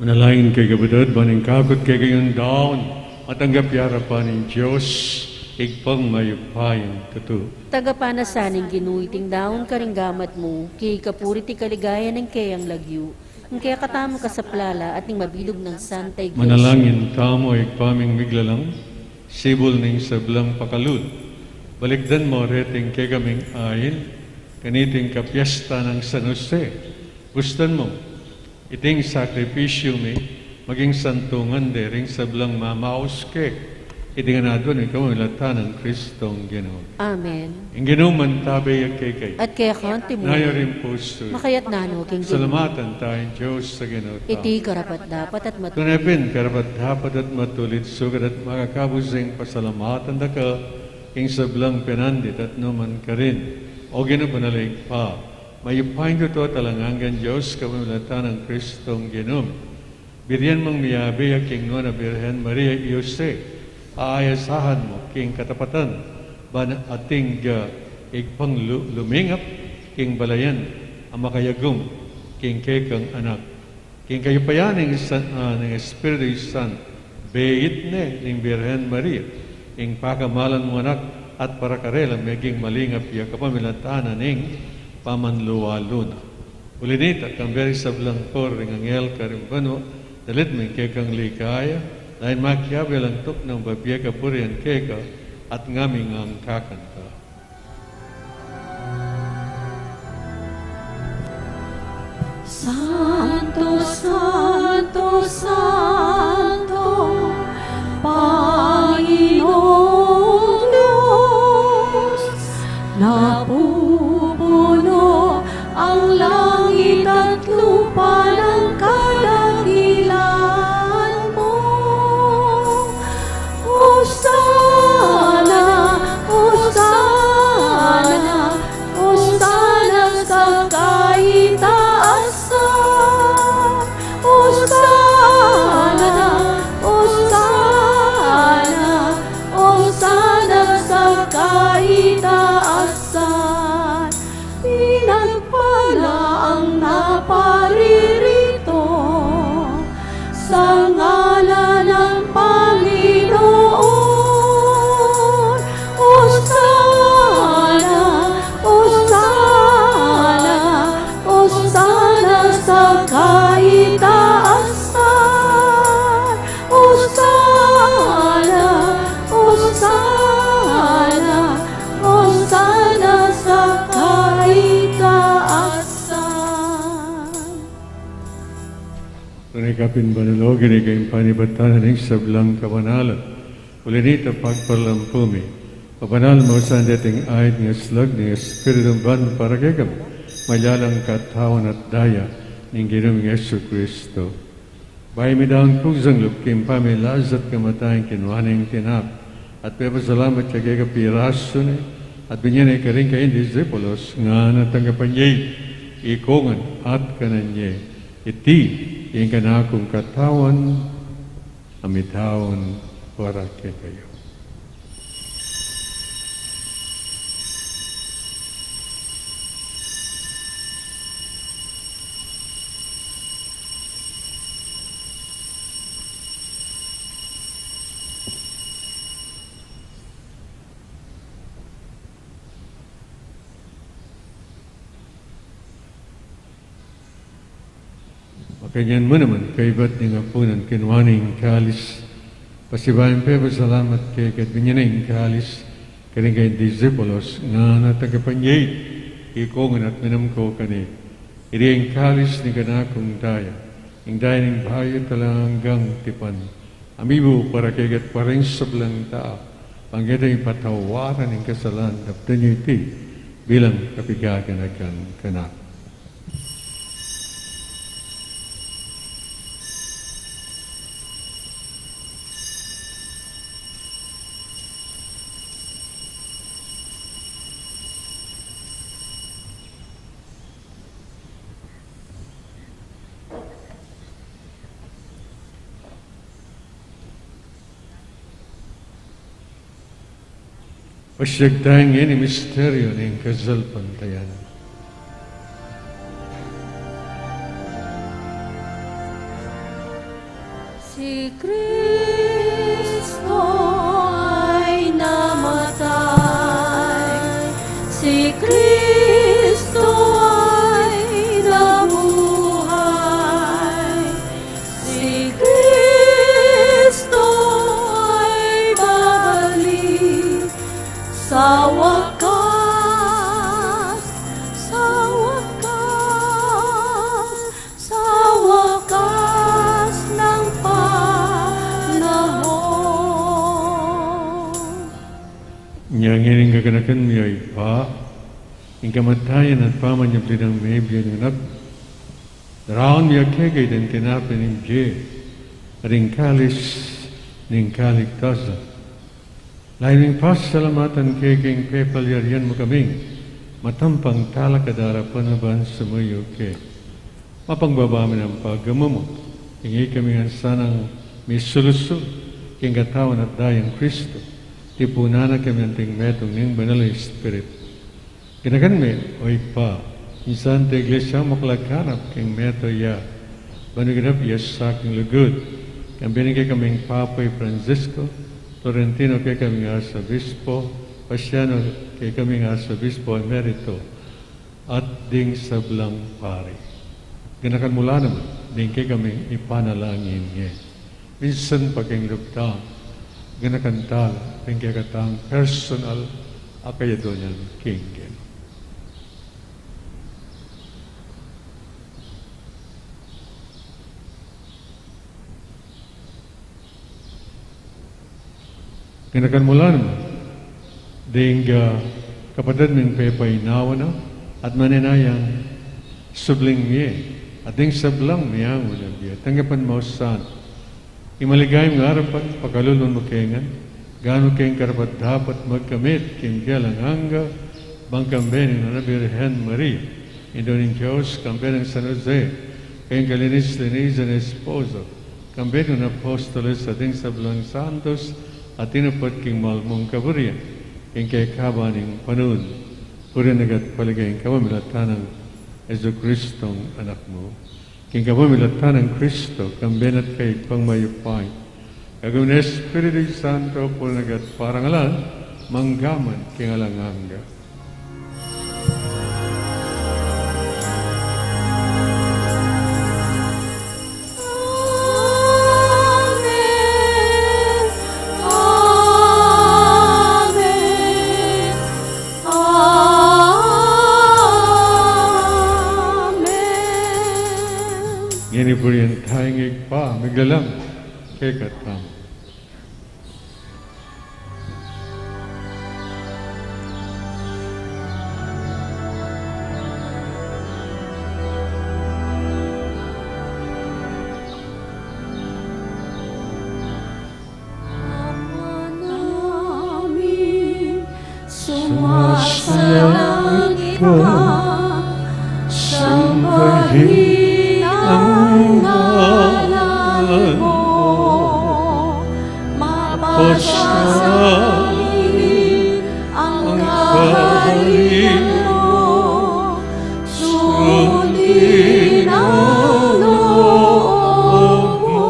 Manalangin kayu, kapatad, ban ing kakut kekayung daun matanggap ya arapan ning Dios, Ibpang mayupayang tutu. Tanggapan na sa ning Ginu iting daun karing gamat mu, king ikapuri't ikaligaya ning keyang lagyu, ing kekatamung kasaplalan at ning mabilug nang Santa Iglesia. Manalangin tamu. Ibpa ming miglalang, sibul ning sablang pakalulu, balikdan mu reting kekaming ain kaniting kapiestan nang San Jose. Bustan mu iting sakripisyu mi maging santungan de ring sablang mamaus keka, iti ngan aduan mi kapamilatan nang Kristong Ginu. Amen. Ing Ginu mantabe ya kekayu. At keka naman. Nayari ing pusu. Makayabe na no king Ginu. Salamatan taya ing Dios a Ginu tamu. Iti karapat-dapat at matulid. Tune pin karapat-dapat at matulid, sukat at makakabus ing pasalamatan da ka king sablang penandit at nu man karin, O Ginu, banal a Ibpa, mayupayang tutu at alang anggang Dios, kapamilatan nang Kristong Ginu mi. Birian mung miyabe ya king nuan a Birhen Maria i Jose, a ayasahan mu king katapatan, ban ating, ah, Ibpang lu-, lumingap king balayan a makayagum king kekang Anak. King kayupayan ning San-, ah, ning Espiritu Santo, beit ne ning Birhen Maria ing pakamalan mung Anak, at para karela meging malingap ya kapamilatan na ning pamanlualu na. Uli nita, kambe ring sablang koro ring anghel karing banua, dalit mu ing kekang ligaya, dahil makiabe lang tuknang babie kapurian keka, at ngami ngang kakanta. Santo, santo, santo, Panginoong Diyos, napupuno ang langit at lupa ng kadakilaan mo. Hosana, Hosana, Hosana sa kaitaasan. Hosana, Hosana, Hosana sa kaitaasan. Pinagpala ang naparirito sa ngalan ng Panginoon. Hosana, Hosana, Hosana sa kaitaasan. Hosana, Hosana, Hosana sa kaitaasan. Tune kapin banal, O Ginu, ika ing panibatan ning sablang kabanalan. Uli nita, pagparalampu mi, pabanal mu sa deting ait ning aslag ning Espiritu mu ban para kekami maging katawan at daya ning Ginu ming Jesukristo. Bayu mi daun kusang lub king pamilazat kamatayan, kinua ne ing tinape, at pepasalamat ya keka, pirasu ne, at binie ne karing kayang disipulos, ngana, tanggapan ye iti, ikongan at kanan ye. Iti ing kanakung katawan a mitaun para kekayu. Makanyan mu naman, kaybat ning apunan, kinua ne ing kalis, pasibayu yang pepasalamat keka, binie ne ing kalis karing kayang disipulos, ngana, tanggapan ye iti, ikongan at minum kayu keni. Iti ing kalis ning kanakung daya, ing daya ning bayu at alang anggang tipan, a mibu para kekayu at para king sablang tau, para king patawaran ning kasalanan. Daptan yu iti bilang kapigaganakan kanaku. Pasiag taya ngeni ing misteryu ning kasalpantayanan. Si Kristo ay namatay, si Kristo ay nabuhay, si Kristo ay babalik. Sa wakas, sa wakas, sa wakas ng panahon. Nya ngeni gaganakan mi, O Ibpa, ing kamatayan at pamanyubli nang mebie ning Anak, daraun mi keka iting tinape ning bie at ing kalis ning kaligtasan. Layun ming pasalamatan ke king pepalyarian mu kaming matampang talakad arapan a ban sumuyu ke. Mapakumbaba mi nang pagmamumut king ikami ngan sanang misulusul king katawan at dayang Kristo, tipunan na kami anting metung ning Banal a Espiritu. Ganakan me, O Ibpa, ing Santa Iglesia mu kalaganap king metung ya, ban miganap ya sa king lugud, kambe ning kekaming Papa i Francisco, Florentino kekaming Arsobispo, Paciano kekaming Arsobispo Emerito, at ding sablang pari. Ganakan mu la naman ding kekaming ipanalangin nge. Minsan pa king lugdang, ganakan tala ding kekatang personal a kayadwan king Ginu. Ganakan mu la naman ding, ah, kapatad ming pepainawa na at manenayang subling mie at ding sablang miangu na bie. Tanggapan mu sana ing maligayang arapan, pakalulwan mu ke ngan, gawang keng karapat-dapat magkamit king bie alang angga, bang kambe ning Nuan a Birhen Maria, Indu ning Dios, kambe nang San Jose, king kalinis-linisan a esposo, kambe ning apostoles at ding sablang santos a tinupad king mal mung kaburian king kekaban ning panaun. Purian at paligayan ing kapamilatan nang Jesucristong Anak mu. King kapamilatan nang Kristo, kambe na at kaybat ning mayupaya, kagum ning Espiritu Santo, purian at parangalan, mangga man king alang angga. Amen. Amen. Amen. Ngeni purian taya ing Ibpa, miglalang kekatamu. Ama namin, sumasalangit ka, sambahin ang ngalan mo, mapasangit ang kaharian mo, sundin ang loob mo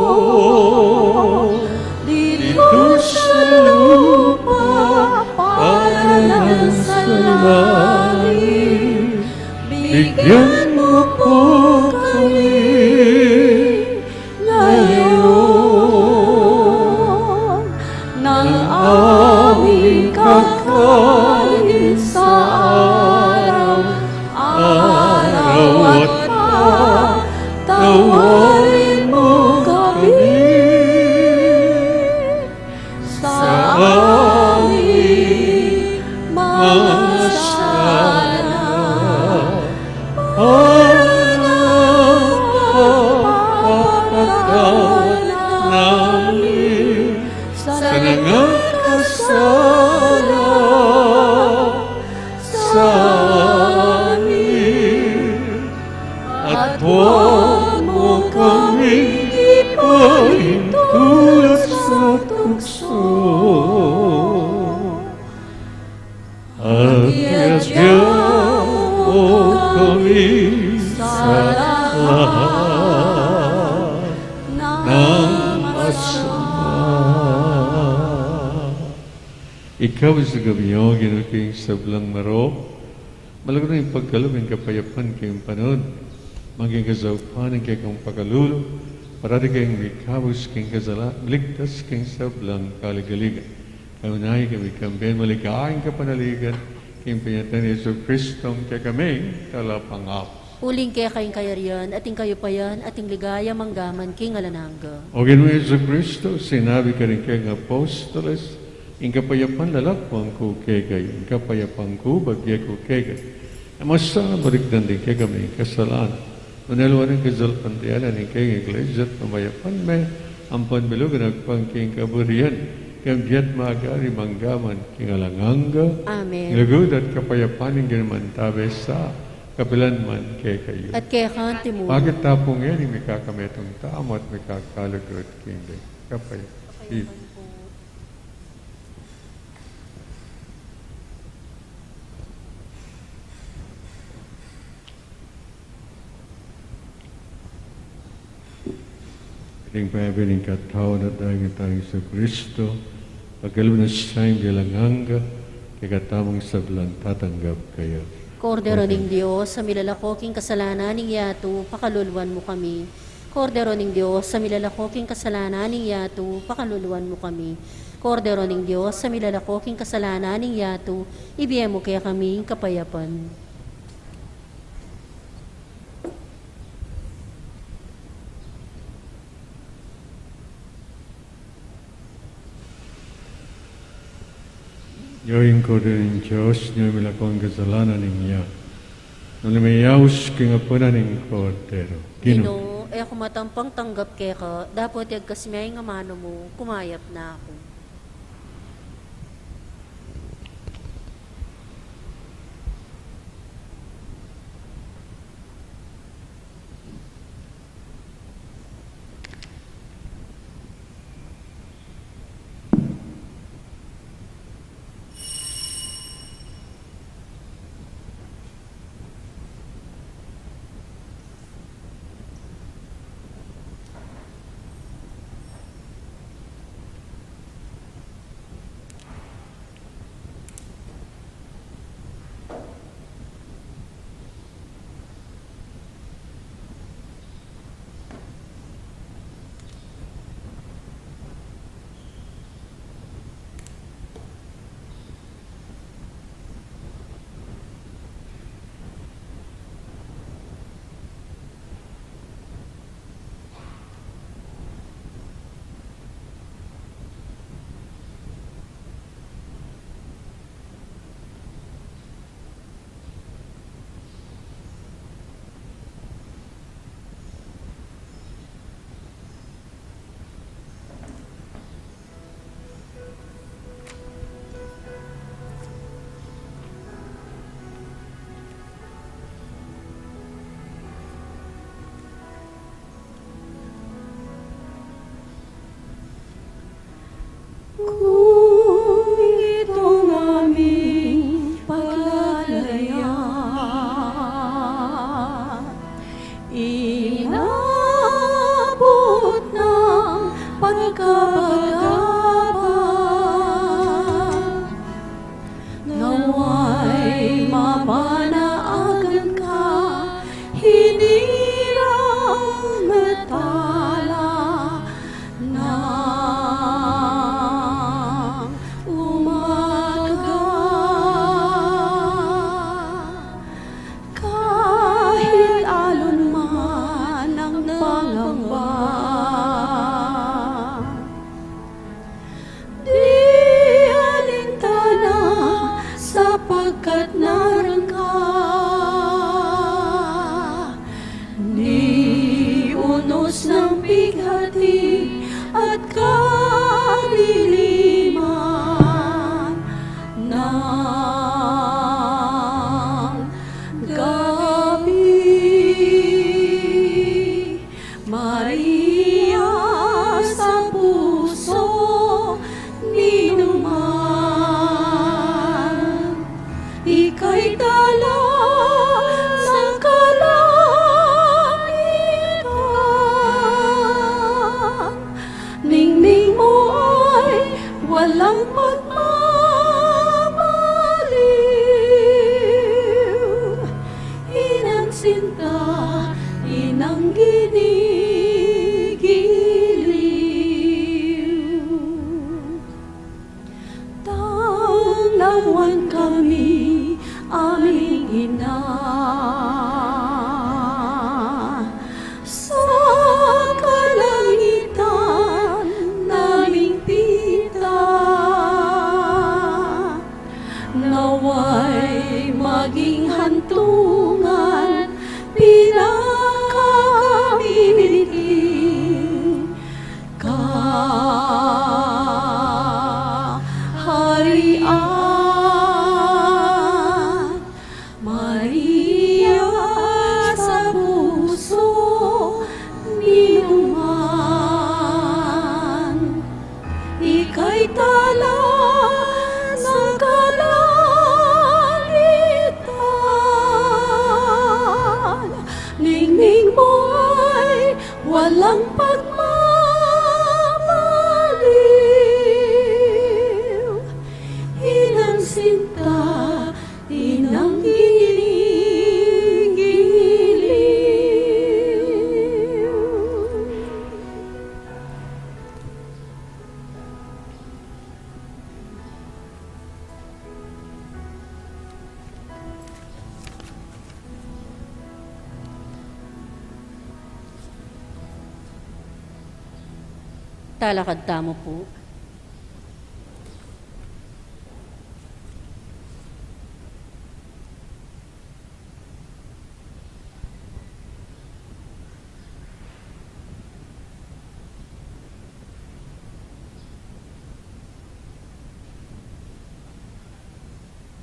dito sa lupa para nang sa langit. Bigyan mo po kami ngayon ng aming kakanin sa araw-araw at patawarin mo kami sa aming mga sala. kami sa lahat ng masama. Ikabus kami, O Ginu, king sablang marok, malugud ing pagkalub ing kapayapan king panaun, maging kasaupan ning kekang pakalulu, parati kaming mikabus king kasalan, miligtas king sablang kaligaligan. Kaunahan kami kambe king maligayang kapanaligan, king panyatang nang Jesucristo a kekaming talapangabus. Uling keka ing kayarian, at ing kayupayan, at ing ligaya, mangga man king alang angga. O Ginu Jesucristo, sinabi mu karing kekang apostoles, ing kapayapan lalakuan ku kekayu, ing kapayapan ku ibie ku kekayu. E mu sana balikdan ding kekaming kasalanan, nune luanan ing kasalpantayanan ning kekang Iglesia at pamayapan me, ampon milugan agpang king kaburian, king bie at magari mangga man king alang angga. Amen. Ing lugud at kapayapan ning Ginu mantabe sa kapilan man kekayu. At keka naman. Bakit tapung yan, ing mikakametung tamu at mikakalugud king kapayapan. Ing pamabilin ning katawan at daya ning Ginu tang Jesucristo, pagkalub na sa ing bie alang angga, kekatamung sablang tatanggap kaya. Kordero ning Dios, a milalako king kasalanan ning yatu, pakaluluan mu kami. Kordero ning Dios, a milalako king kasalanan ning yatu, pakaluluan mu kami. Kordero ning Dios, a milalako king kasalanan ning yatu, ibie mu kekami ing kapayapan. Yu ing Kordero ning Dios, a milalako king kasalanan ning yatu. Nune meyaus king apunan ning Kordero. Ginu. Ginu, e ku matampang tanggap keka, dapot agkas me ing amanu mu, kumayap na ku. Kung itong aming paglalayag, inabot ng pagkabagabag, nawa'y mapanaagan ka, hinirang na tala ng umaga. Kahit alon man ang pangamba, di alintana sapagkat narang ka. Ni unos ng pighati at kadiliman ng gabi. Maria sa puso ni numan, ika'y tala Sinta, inang ginigiliw. Tanglawan kami, aming Ina, sa kalangitan naming Tita, nawa'y maging hantungan, pinakamiting kaharian. Maria sa puso ninuman, ika'y tala na kalangitan, ningning mo'y walang pagmamaliw. Inang sinta, inang ginigiliw. Talakad tamu pu.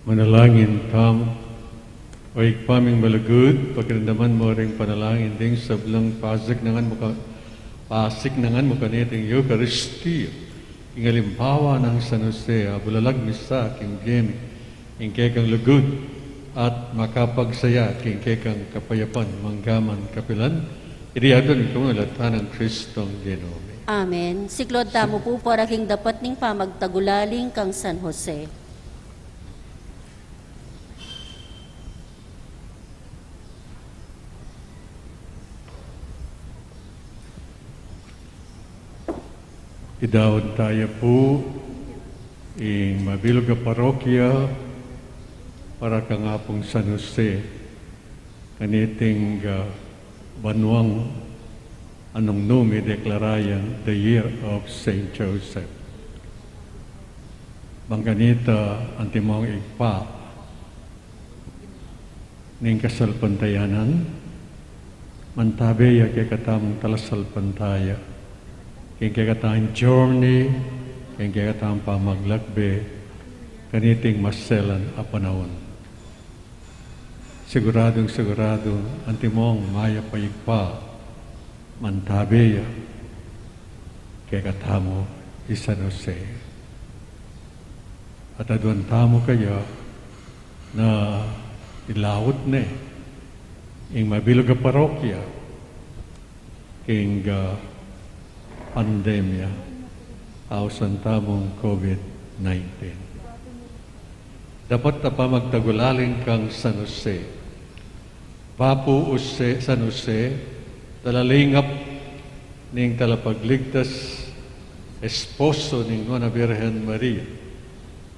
Manalangin tamu. O Ibpa ming malugud, pakiramdaman mu ring panalangin ding sablang pasiknangan mu ka-, pasiknangan mu kaniting Eukaristia. King alimbawa nang San Jose, abulalag mi sa king bie mi ing kekang lugud, at makapagsaya king kekang kapayapan manggaman kapilan. Iti aduan mi kamu king lagyu nang Kristong Ginu mi. Amen. Siklaud tamu pu para king dapat ning pamagtagulaling kang San Jose. Idawad taya pu ing mabilug a parokya para kang Apung San Jose, kaniting, ah, banuang anung nu mi deklara yang the Year of Saint Joseph. Bang kanita, antimong Ibpa ning kasalpantayanan, mantabe ya kekatamung talasalpantaya king kekatamung journey, king kekatamung pamaglakbe kaniting maselan a panaun. Siguradung siguradu, antimong mayap a Ibpa, mantabe ya kekatamu i San Jose. At aduan tamu kaya na ilaut ne ing mabilug a parokya king, ah, pandemya, ausan tamung COVID nineteen. Dapat a pamagtagulaling kang San Jose. Bapu Jose, San Jose, talalingap ning Talapagligtas, esposo ning Nuan a Birhen Maria.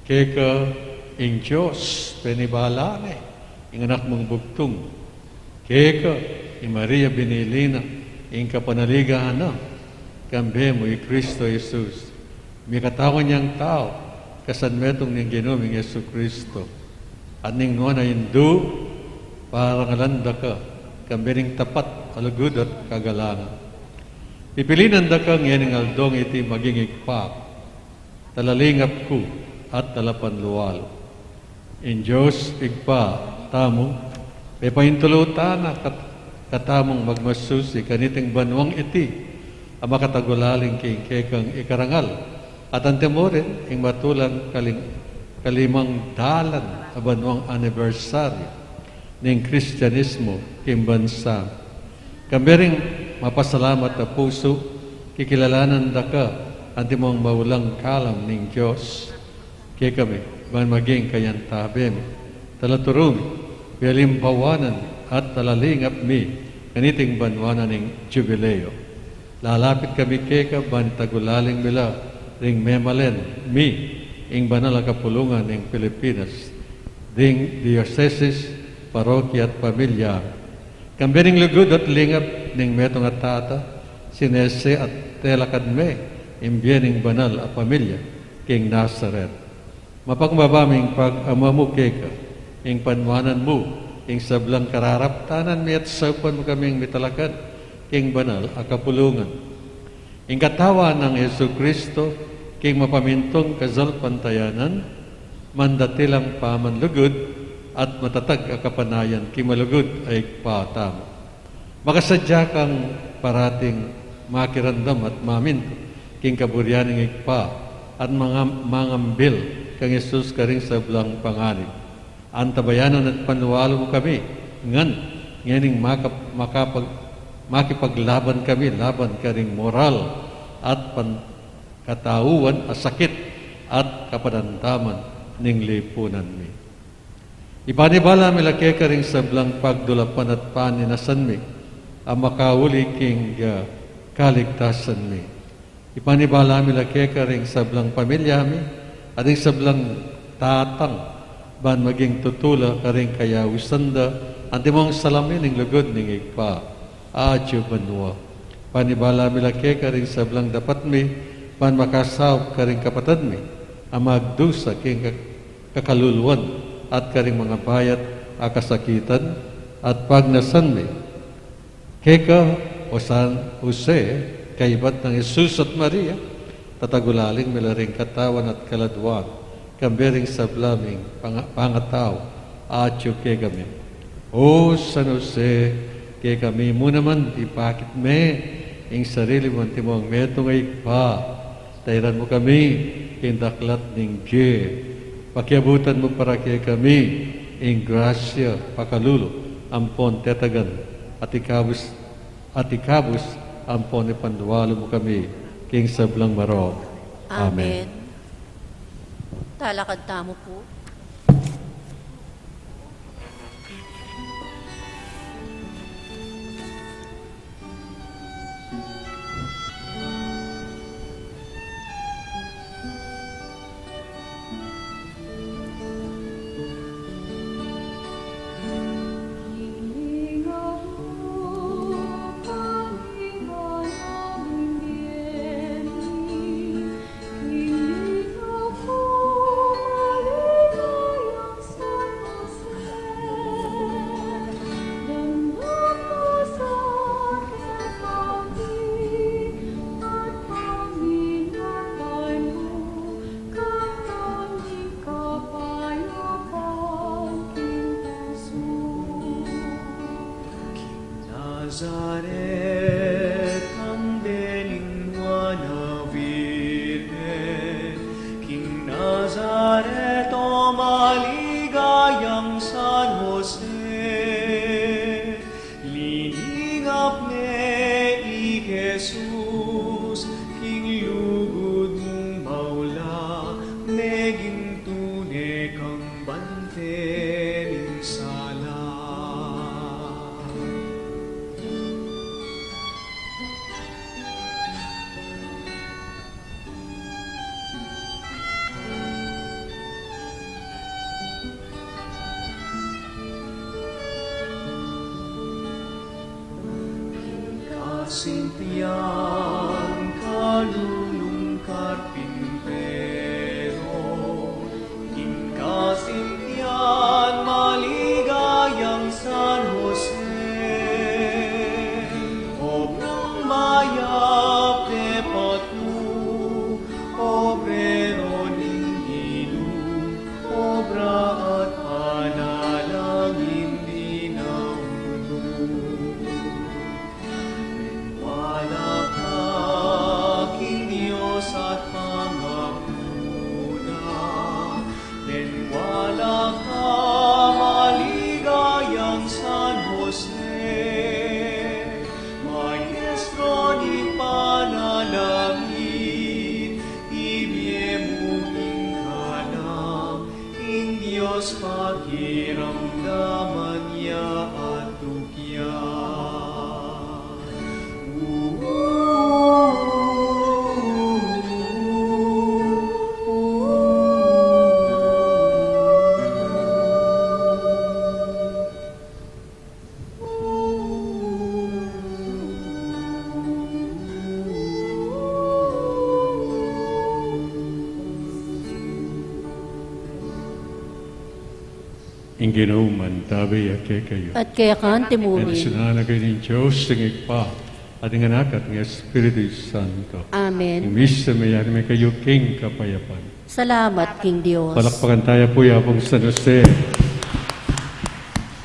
Keka ing Dios penibala ne ing Anak mung bugtung. Keka i Maria binili na ing kapanaligan na, kambe mu i Kristo Jesus. Mikatawan yang tau, kasan metung ning Ginu ming Jesucristo. At ning Nuan a Indu, parangalan da ka, kambe ning tapat a lugud at kagalangan. Pipilinan da ka ngening aldong iti maging Ibpa, talalingap ku at talapanlual. Ing Dios Ibpa tamu, pepayintulutan na kat-, katamung magmasusi kaniting banuang iti a makatagulaling king kekang ikarangal, at antimo rin ing matulang kaling-, kalimang dalan a banuang anibersaryu ning Kristianismo king bansa. Kambe ring mapasalamat a pusu, kikilalanan da ka antimong maulang kalam ning Dios kekami, ban maging kayantabe mi, talaturu mi, pialimbawanan at talalingap mi kaniting banua na ning Jubileo. Lalapit kami keka ban itagulaling mi la ring memalen mi ing banal a kapulungan ning Pilipinas, ding diosesis, parokya at pamilya, kambe ning lugud at lingap ning metung a tata, sinese at telakad me ing bie ning banal a pamilya king Nazaret. Mapagmaba ming pag-amamu keka ing panuanan mu ing sablang kararaptanan mi at saupan mu kaming mitalakad king banal a kapulungan. Ing katawan nang Jesu-Cristo king mapamintung kasalpantayanan, mandatilang pamanlugud at matatag a kapanayan king malugud a Ibpa tamu. Makasadya kang parating makiramdam at mamintu king kaburian ning Ibpa at manga-, mangambil kang Jesus karing sablang panganib. Antabayanan at paniwalu mu kami ngan ngening makap-, makapag-, makipaglaban kami laban karing moral at pan-, katauan a sakit at kapadandaman ning lipunan mi. Ipanibala mi la keka ring sablang pagdulapan at paninasan mi a makauli king, ah, kaligtasan mi. Ipanibala mi la keka ring sablang pamilya mi at ring sablang tatang ban maging tutula karing kayausan da antimong salamin ning lugud ning Ibpa atyu banua. Panibala mi la keka ring sablang dapat mi ban makasaup karing kapatad mi a magdusa king ka-, kakaluluan at karing mangabayat a kasakitan at pagnasan mi keka o San Jose, kaybat nang Jesus at Maria, tatagulaling mi la ring katawan at kaladwan kambe ring sabla ming panga-, pangatau atyu kekami. O San Jose, kekami mu naman ipakit me ing sarili mu antimong metung a Ibpa. Tairan mu kami king daklat ning bie. Pakiabutan mu para kekami ing grasya, pakalulu ampon tetagan, at ikabus, at ikabus ampon ipaniwalu mu kami king sablang marok. Amen. Amen. Talakad tamu pu. Nazaret, kambe ning Nuan a Virgen, king Nazaret, o maligayang San Jose, liningap ne i Jesus, king lugud mung maula, meging tune kang bante ning sala. Kasintian, kalulung karpintero, king kasintian, maligayang San Jose, obrang mayap, tepat mu, obrero ning Ginu, obra at panalangin di na unus. Maniwala ka king Dios at pangaku na. Maniwala ka, maligayang San Jose, maestro ning panalangin, ibie mu ing kalam, ing Dios pakiramdaman ya at Ing Ginu mantabi ya kekayu. At keka naman. Bendisyunan na kayu ning Dios, ing Ibpa, at ing Anak, at ing Espiritu Santo. Amen. Ing misa meyari na kayu king kapayapan. Salamat king Dios. Palakpakan taya pu ya pung San Jose.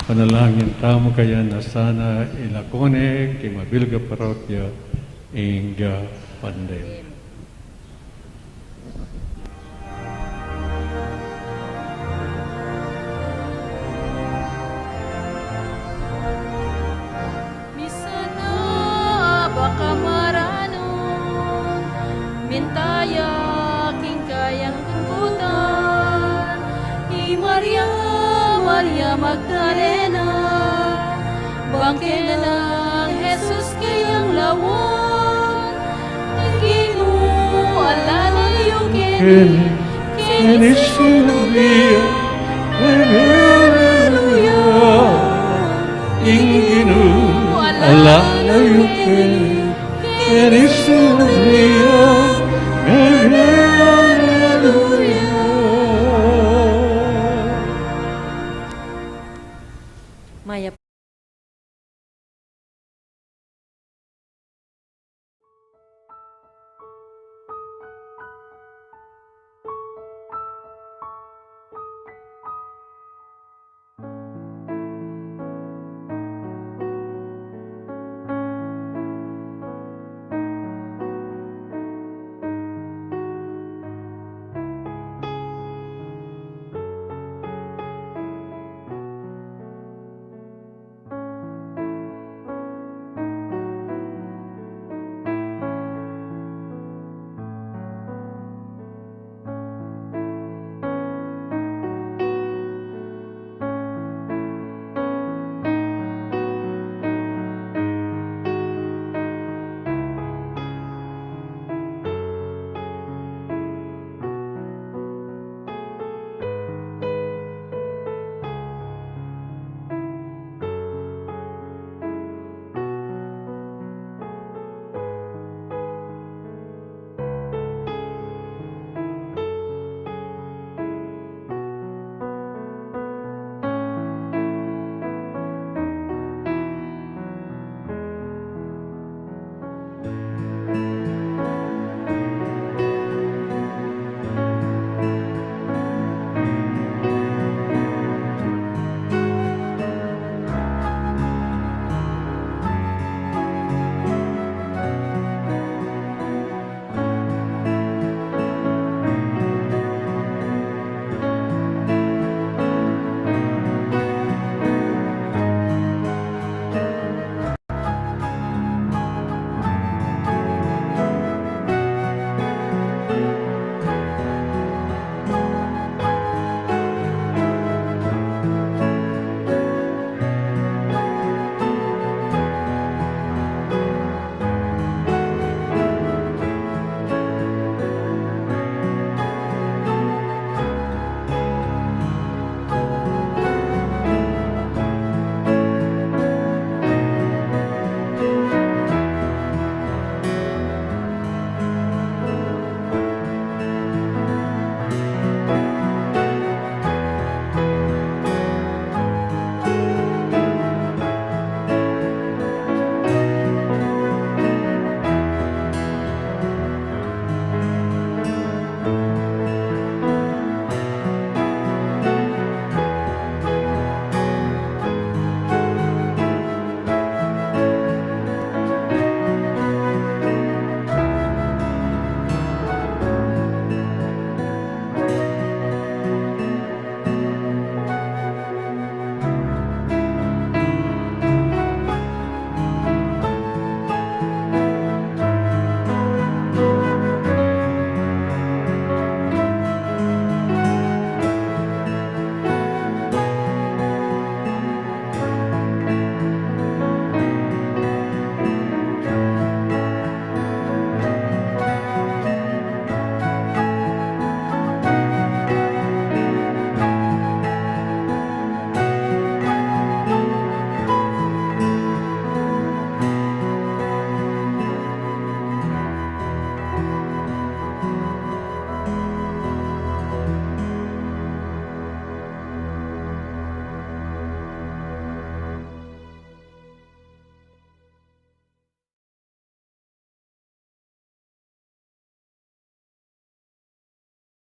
Panalangin tamu kaya na sana ilako ne king mabilug a parokya ing, ah, pandemya. Misan na baka maranun, mintaya king kayang kungkutan, i Maria, Maria Magdalena, bang keni nang Jesus kayang lawan, Ginu, ala na yu keni, keni sinubli ya, Alleluia. Ing Ginu, ala na yu keni, keni sinubli ya,